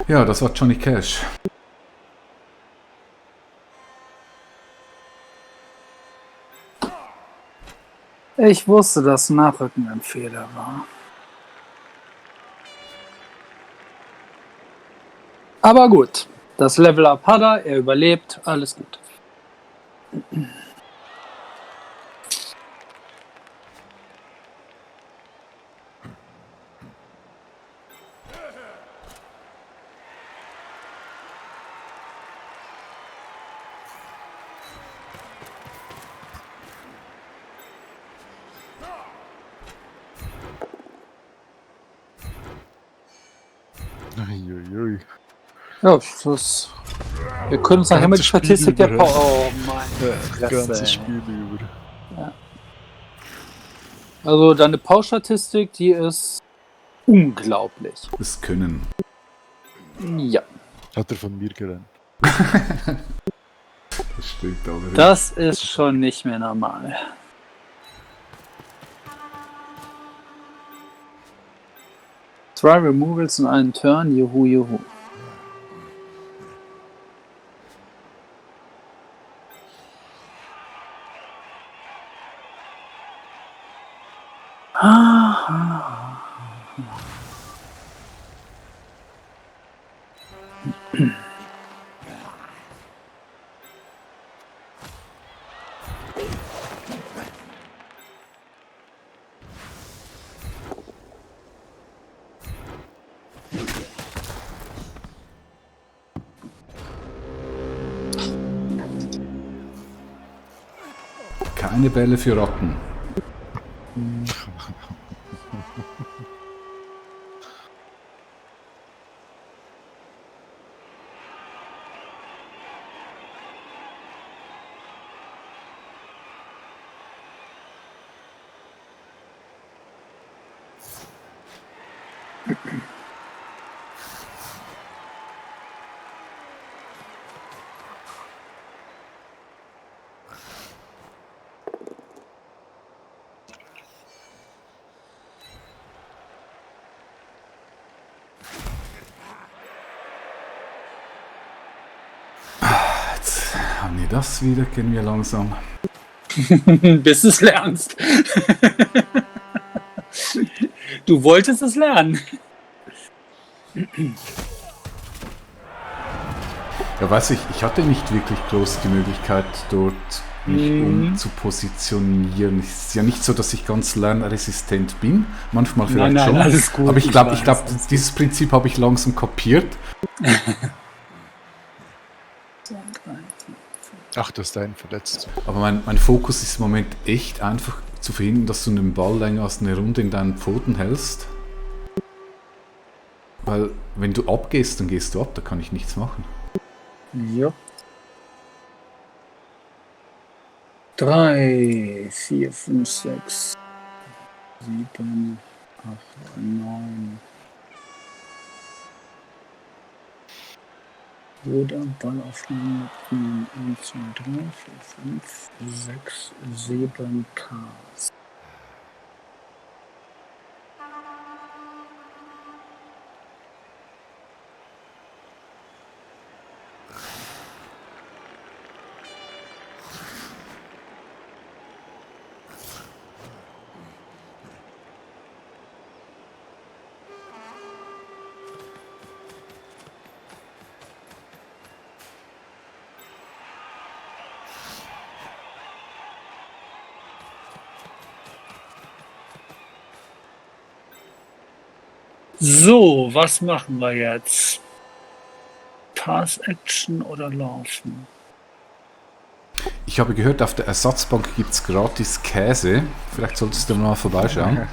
Speaker 2: Ja, das war Johnny Cash.
Speaker 1: Ich wusste, dass Nachrücken ein Fehler war. Aber gut, das Level-Up hat er überlebt, alles gut.
Speaker 3: Uiuiui.
Speaker 1: Ja, wir können uns nachher mal die
Speaker 3: Ganzes Spiel
Speaker 1: Statistik der
Speaker 3: über.
Speaker 1: Oh mein
Speaker 3: Das ganze
Speaker 1: Fresse.
Speaker 3: Spiel über.
Speaker 1: Also deine Power-Statistik, die ist unglaublich.
Speaker 2: Das Können.
Speaker 1: Ja,
Speaker 3: Hat er von mir gelernt.
Speaker 2: Das stimmt allerdings.
Speaker 1: das ist schon nicht mehr normal. Zwei Removals in einen Turn, juhu, juhu.
Speaker 2: Keine Bälle für Ratten. Jetzt haben wir das wieder, gehen wir langsam.
Speaker 1: Bis du es lernst. Du wolltest es lernen.
Speaker 2: Ja, weiß ich hatte nicht wirklich groß die Möglichkeit, dort mich umzupositionieren. Es ist ja nicht so, dass ich ganz lernresistent bin. Manchmal vielleicht
Speaker 1: Nein,
Speaker 2: schon.
Speaker 1: alles gut,
Speaker 2: Aber ich
Speaker 1: ich
Speaker 2: glaube,
Speaker 1: weiß, alles
Speaker 2: dieses Prinzip habe ich langsam kapiert.
Speaker 3: Ach, das ist ein verletzt.
Speaker 2: Aber mein Fokus ist im Moment echt einfach zu verhindern, dass du einen Ball länger als eine Runde in deinen Pfoten hältst. Weil, wenn du abgehst, dann gehst du ab, da kann ich nichts machen.
Speaker 1: Ja. 3, 4, 5, 6, 7, 8, 9. Oder Ballaufnahme mitnehmen. 1, 2, 3, 4, 5, 6, 7 Ks. So, was machen wir jetzt? Pass-Action oder Laufen?
Speaker 2: Ich habe gehört, auf der Ersatzbank gibt es gratis Käse. Vielleicht solltest du mal vorbeischauen.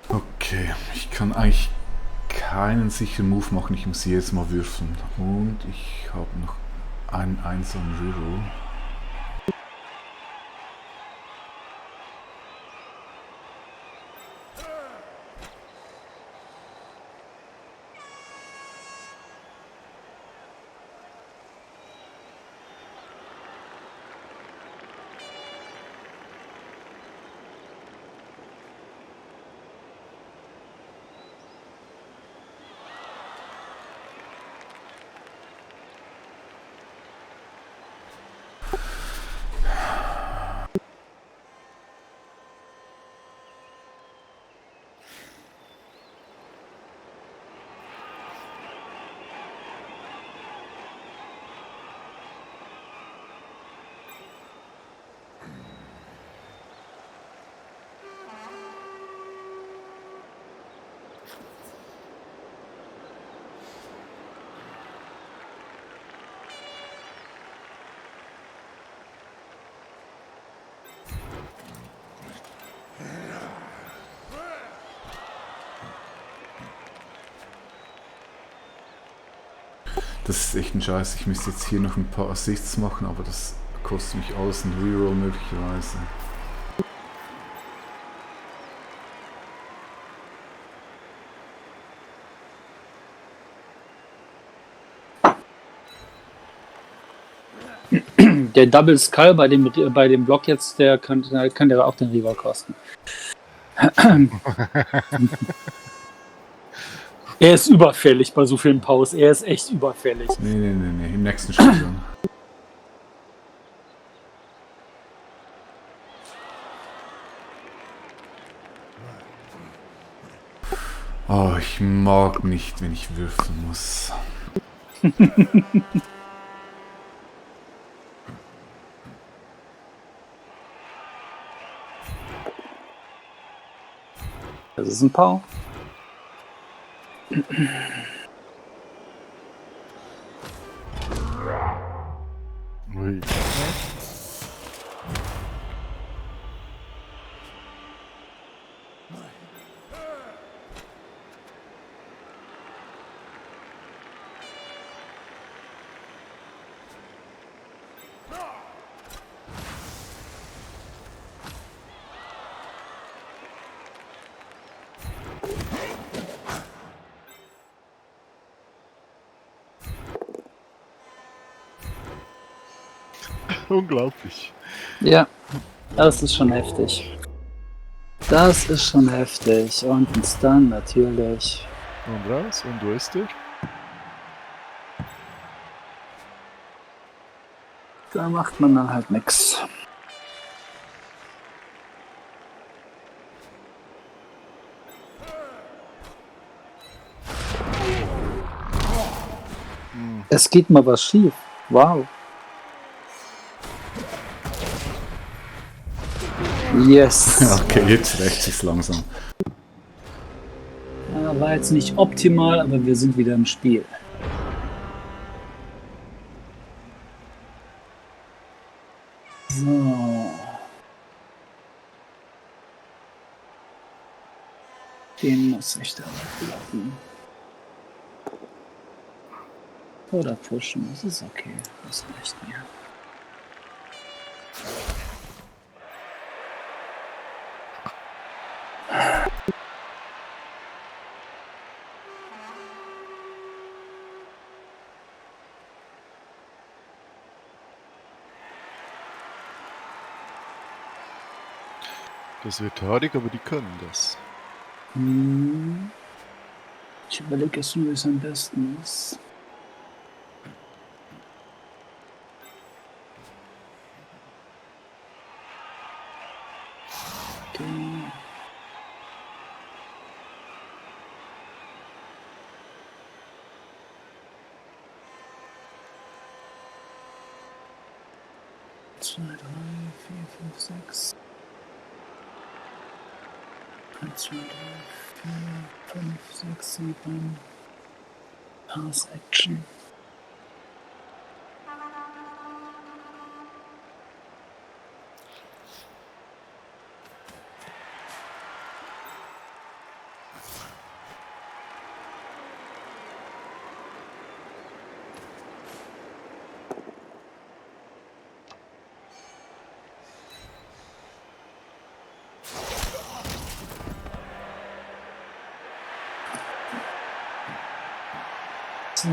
Speaker 2: Okay, ich kann eigentlich keinen sicheren Move machen, ich muss jedes Mal würfeln. Und ich habe noch einen einsamen Reroll. Das ist echt ein Scheiß. Ich müsste jetzt hier noch ein paar Assists machen, aber das kostet mich alles ein Reroll möglicherweise.
Speaker 1: Der Double Skull bei dem Block jetzt, der könnte auch den Reroll kosten. Er ist überfällig bei so vielen Paus. Er ist echt überfällig.
Speaker 2: Nee, im nächsten Spiel dann. Oh, ich mag nicht, wenn ich würfeln muss.
Speaker 1: Das ist ein Pau.
Speaker 3: Ui. Unglaublich.
Speaker 1: Ja, das ist schon heftig. Das ist schon heftig. Und ein Stun natürlich.
Speaker 3: Und raus. Und wo ist der?
Speaker 1: Da macht man dann halt nix. Es geht mal was schief. Wow. Yes.
Speaker 2: Okay, jetzt rächt sich's langsam.
Speaker 1: Ja, war jetzt nicht optimal, aber wir sind wieder im Spiel. So. Den muss ich da blocken. Oder pushen, das ist okay. Das reicht mir.
Speaker 3: Das wird haarig, aber die können das.
Speaker 1: Ich überlege jetzt nur, wie es am besten ist. Okay. Zwei, drei, vier, fünf, sechs. 1, 2, 3, 4, 5, 6, 7. Pass Action. So.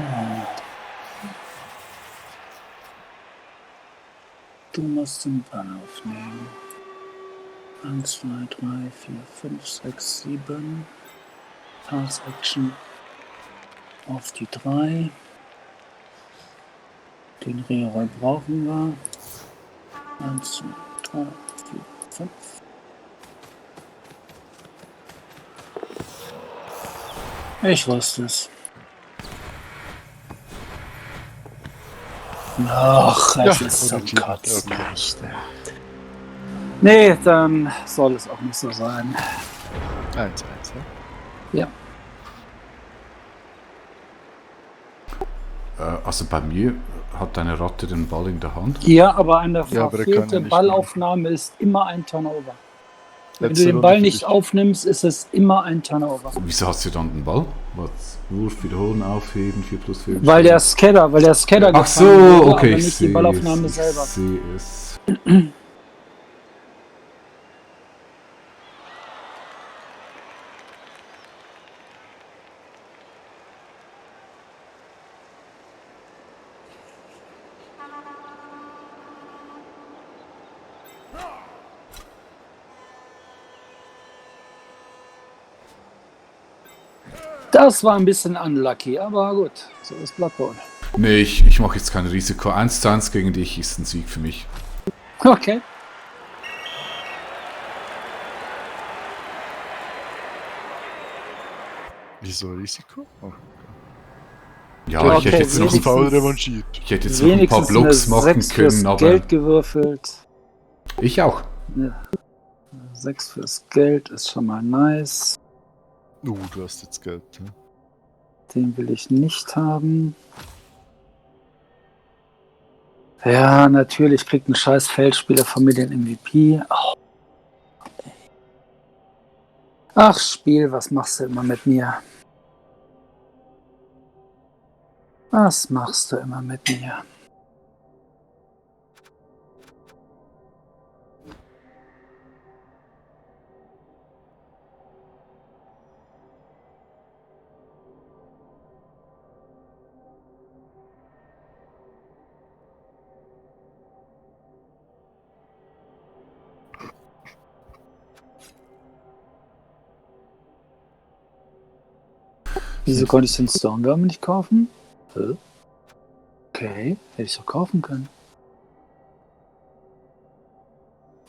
Speaker 1: Du musst den Ball aufnehmen. 1, 2, 3, 4, 5, 6, 7. Pass Action auf die 3. Den Reroll brauchen wir. 1, 2, 3, 4, 5. Ich wusste es. Ach, es ist zum Kotzen. Echt. Nee, dann soll es auch nicht so sein.
Speaker 3: 1-1, ja?
Speaker 1: Ja.
Speaker 2: Also bei mir hat deine Ratte den Ball in der Hand.
Speaker 1: Ja, aber eine
Speaker 3: Ja, aber der kann
Speaker 1: verfehlte
Speaker 3: ja nicht
Speaker 1: Ballaufnahme ist immer ein Turnover. Wenn
Speaker 3: Letzte
Speaker 1: du den
Speaker 3: Runde
Speaker 1: Ball
Speaker 3: für
Speaker 1: nicht
Speaker 3: dich.
Speaker 1: aufnimmst, ist es immer ein Turnover.
Speaker 2: Wieso hast du dann den Ball? Was? Wurf, wiederholen, aufheben, 4+4.
Speaker 1: Weil der Scatter
Speaker 2: Ach so,
Speaker 1: gefangen wurde,
Speaker 2: okay,
Speaker 1: aber
Speaker 2: ich
Speaker 1: nicht die
Speaker 2: sehe
Speaker 1: Ballaufnahme
Speaker 2: es.
Speaker 1: selber.
Speaker 2: Ich sehe es.
Speaker 1: Das war ein bisschen unlucky, aber gut, so ist Bloodborne.
Speaker 2: Nee, ich mache jetzt kein Risiko. 1:1 gegen dich ist ein Sieg für mich.
Speaker 1: Okay.
Speaker 3: Wieso Risiko? Oh.
Speaker 2: Ja,
Speaker 1: Ja,
Speaker 2: ich hätte
Speaker 1: okay,
Speaker 2: jetzt noch,
Speaker 3: Noch
Speaker 1: wenigstens-
Speaker 3: faul revanchiert.
Speaker 2: ich hätte jetzt noch ein paar
Speaker 1: Wenigstens
Speaker 2: Blocks
Speaker 1: eine
Speaker 2: machen
Speaker 1: 6 fürs
Speaker 2: können, aber
Speaker 1: Geld gewürfelt.
Speaker 2: ich auch.
Speaker 1: 6 fürs Geld ist schon mal nice.
Speaker 3: Du hast jetzt Geld. Ja?
Speaker 1: Den will ich nicht haben. Ja, natürlich kriegt ein scheiß Feldspieler von mir den MVP. Oh. Ach, Spiel, was machst du immer mit mir? Was machst du immer mit mir? Wieso konnte ich den Stormworm nicht kaufen? Hä? Okay, hätte ich doch kaufen können.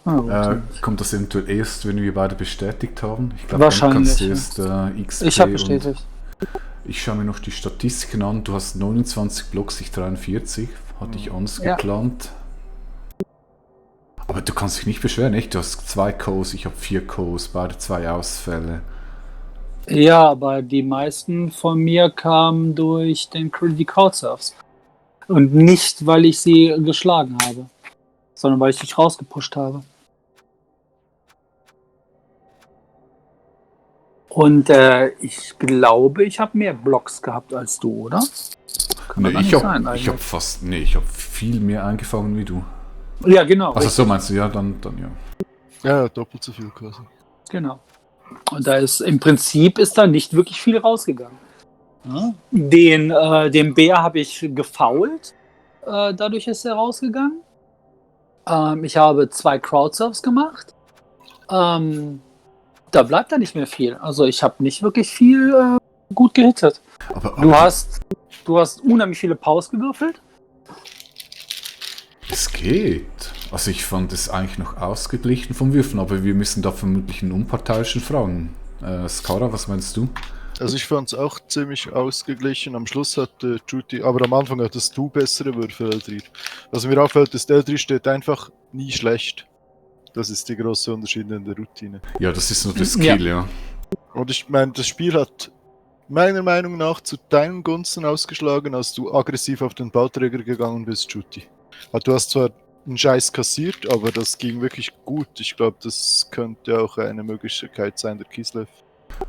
Speaker 1: Ah, gut.
Speaker 2: Kommt das eventuell erst, wenn wir beide bestätigt haben? Ich glaube, dann
Speaker 1: Wahrscheinlich,
Speaker 2: kannst du
Speaker 1: ja.
Speaker 2: erst XP
Speaker 1: Ich habe
Speaker 2: und
Speaker 1: bestätigt.
Speaker 2: ich schaue mir noch die Statistiken an. Du hast 29 Blocks, ich 43. Hatte ich anders
Speaker 1: Ja.
Speaker 2: geplant. Aber du kannst dich nicht beschweren, echt? Du hast 2 Co's, ich habe 4 Co's, beide 2 Ausfälle.
Speaker 1: Ja, aber die meisten von mir kamen durch den die Crowdsurfs. Und nicht, weil ich sie geschlagen habe, sondern weil ich dich rausgepusht habe. Und ich glaube, ich habe mehr Blocks gehabt als du, oder? Kann
Speaker 2: Nee,
Speaker 1: doch
Speaker 2: ich
Speaker 1: nicht
Speaker 2: habe
Speaker 1: sein, eigentlich.
Speaker 2: ich habe viel mehr eingefangen wie du.
Speaker 1: Ja, genau.
Speaker 2: Also so meinst du, ja, dann ja.
Speaker 3: Ja, doppelt so viel quasi.
Speaker 1: Genau. Und da ist im Prinzip ist da nicht wirklich viel rausgegangen. Ja? Den Bär habe ich gefoult. Dadurch ist er rausgegangen. Ich habe 2 Crowdsurfs gemacht. Da bleibt da nicht mehr viel. Also ich habe nicht wirklich viel gut gehittet.
Speaker 2: Aber
Speaker 1: Du hast unheimlich viele Paus gewürfelt.
Speaker 2: es geht. Also ich fand es eigentlich noch ausgeglichen vom Würfen, aber wir müssen da vermutlich einen Unparteiischen fragen. Skara, was meinst du?
Speaker 3: Also ich fand es auch ziemlich ausgeglichen. Am Schluss hatte Judy, aber am Anfang hattest du bessere Würfe, Eldrid. Was mir auffällt, ist, Eldrid steht einfach nie schlecht. Das ist die große Unterschied in der Routine.
Speaker 2: Ja, das ist nur der Skill, ja.
Speaker 3: Und ich meine, das Spiel hat meiner Meinung nach zu deinen Gunsten ausgeschlagen, als du aggressiv auf den Ballträger gegangen bist, Judy. Du hast zwar einen Scheiß kassiert, aber das ging wirklich gut. Ich glaube, das könnte auch eine Möglichkeit sein, der Kislev.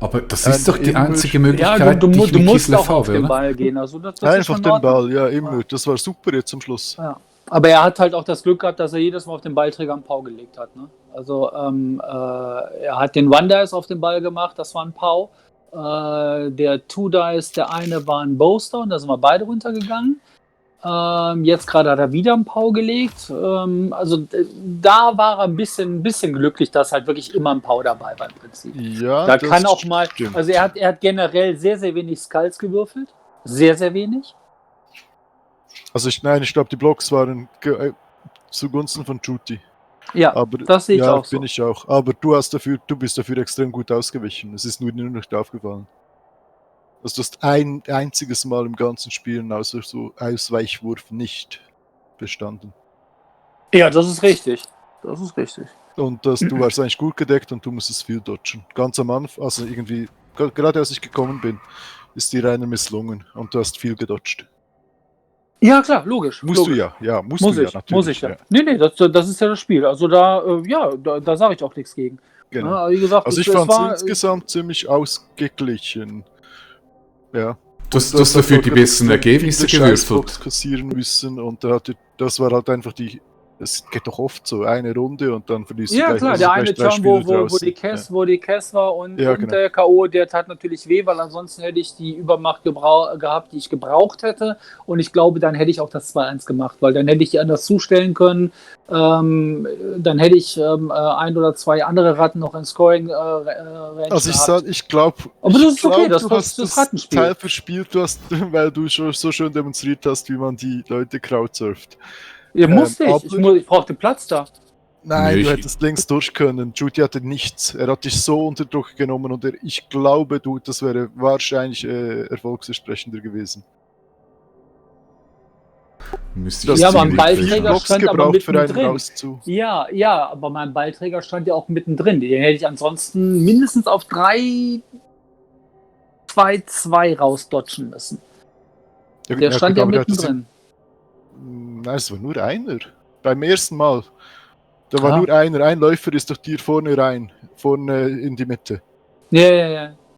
Speaker 2: Aber das ist doch die
Speaker 3: Immer-
Speaker 2: einzige
Speaker 1: Ja,
Speaker 2: Möglichkeit,
Speaker 1: du
Speaker 2: die ich mit
Speaker 1: musst
Speaker 2: Kislev
Speaker 1: auch auf
Speaker 2: habe,
Speaker 1: den
Speaker 2: oder?
Speaker 1: Ball gehen. Also das ist
Speaker 3: Einfach
Speaker 1: schon in
Speaker 3: den
Speaker 1: Ordnung.
Speaker 3: Ball, ja, immer. Das war super jetzt zum Schluss.
Speaker 1: Ja. Aber er hat halt auch das Glück gehabt, dass er jedes Mal auf den Ballträger einen Pau gelegt hat. Ne? Also er hat den One-Dice auf den Ball gemacht, das war ein Pau. der Two Dice, der eine war ein Bowster und da sind wir beide runtergegangen. Jetzt gerade hat er wieder einen Pau gelegt. Da war er ein bisschen glücklich, dass halt wirklich immer ein Pau dabei war im Prinzip.
Speaker 3: Ja,
Speaker 1: Da
Speaker 3: das
Speaker 1: kann auch mal,
Speaker 3: stimmt.
Speaker 1: also er hat generell sehr, sehr wenig Skulls gewürfelt. Sehr, sehr wenig.
Speaker 3: Also ich glaube, die Blocks waren zugunsten von Juti.
Speaker 1: Ja,
Speaker 3: Aber
Speaker 1: das sehe ich
Speaker 3: ja,
Speaker 1: auch so.
Speaker 3: bin ich auch. Aber du bist dafür extrem gut ausgewichen. Es ist nur nicht aufgefallen. Also du hast ein einziges Mal im ganzen Spiel außer so Ausweichwurf nicht bestanden.
Speaker 1: Ja, das ist richtig. Das ist richtig.
Speaker 3: Und du warst eigentlich gut gedeckt und du musstest viel dodgen. Ganz am Anfang, also irgendwie, gerade als ich gekommen bin, ist die reine misslungen und du hast viel gedodgt.
Speaker 1: Ja, klar, logisch.
Speaker 3: Musst
Speaker 1: logisch.
Speaker 3: du ja,
Speaker 1: Muss
Speaker 3: du
Speaker 1: ich,
Speaker 3: natürlich.
Speaker 1: muss ich ja. Nee, das ist ja das Spiel. Also da sage ich auch nichts gegen.
Speaker 3: Genau.
Speaker 1: Ja, wie gesagt,
Speaker 3: Also ich fand es insgesamt ziemlich ausgeglichen. Ja.
Speaker 2: Du hast dafür die besseren Ergebnisse gewürfelt.
Speaker 3: Scheißbox kassieren müssen und das war halt einfach es geht doch oft so, eine Runde und dann verlierst du
Speaker 1: Ja,
Speaker 3: gleich,
Speaker 1: klar,
Speaker 3: also
Speaker 1: der
Speaker 3: gleich
Speaker 1: eine
Speaker 3: 3
Speaker 1: Turn,
Speaker 3: Spiele
Speaker 1: wo
Speaker 3: draußen.
Speaker 1: die Cass war und,
Speaker 3: Ja,
Speaker 1: und
Speaker 3: genau.
Speaker 1: der K.O., der tat natürlich weh, weil ansonsten hätte ich die Übermacht gehabt, die ich gebraucht hätte. Und ich glaube, dann hätte ich auch das 2-1 gemacht, weil dann hätte ich die anders zustellen können. Dann hätte ich ein oder zwei andere Ratten noch in Scoring Range
Speaker 3: Also
Speaker 1: gehabt.
Speaker 3: ich glaube,
Speaker 1: Aber das ist okay,
Speaker 3: du hast
Speaker 1: das Rattenspiel.
Speaker 3: Teil verspielt, weil du schon so schön demonstriert hast, wie man die Leute crowdsurft.
Speaker 1: Ja, musste ich.
Speaker 3: aber-
Speaker 1: Ich brauchte Platz da.
Speaker 3: Nein,
Speaker 2: Nee,
Speaker 3: du
Speaker 2: ich-
Speaker 3: hättest längst durch können. Judy hatte nichts. Er hat dich so unter Druck genommen und ich glaube, das wäre wahrscheinlich erfolgsversprechender gewesen.
Speaker 2: Müsste
Speaker 3: Du hast
Speaker 1: Ja, aber ein
Speaker 3: ziemlich
Speaker 1: Ballträger
Speaker 3: viele Blocks
Speaker 1: stand aber
Speaker 3: gebraucht für einen
Speaker 1: mittendrin. Ja, aber mein Ballträger stand ja auch mittendrin. Den hätte ich ansonsten mindestens auf 3-2-2 rausdodgen müssen. Der stand ja
Speaker 3: gut, aber
Speaker 1: mittendrin.
Speaker 3: Nein, es war nur einer. Beim ersten Mal. Da war
Speaker 1: Ah.
Speaker 3: nur einer. Ein Läufer ist doch dir vorne rein. Vorne in die Mitte.
Speaker 1: Ja.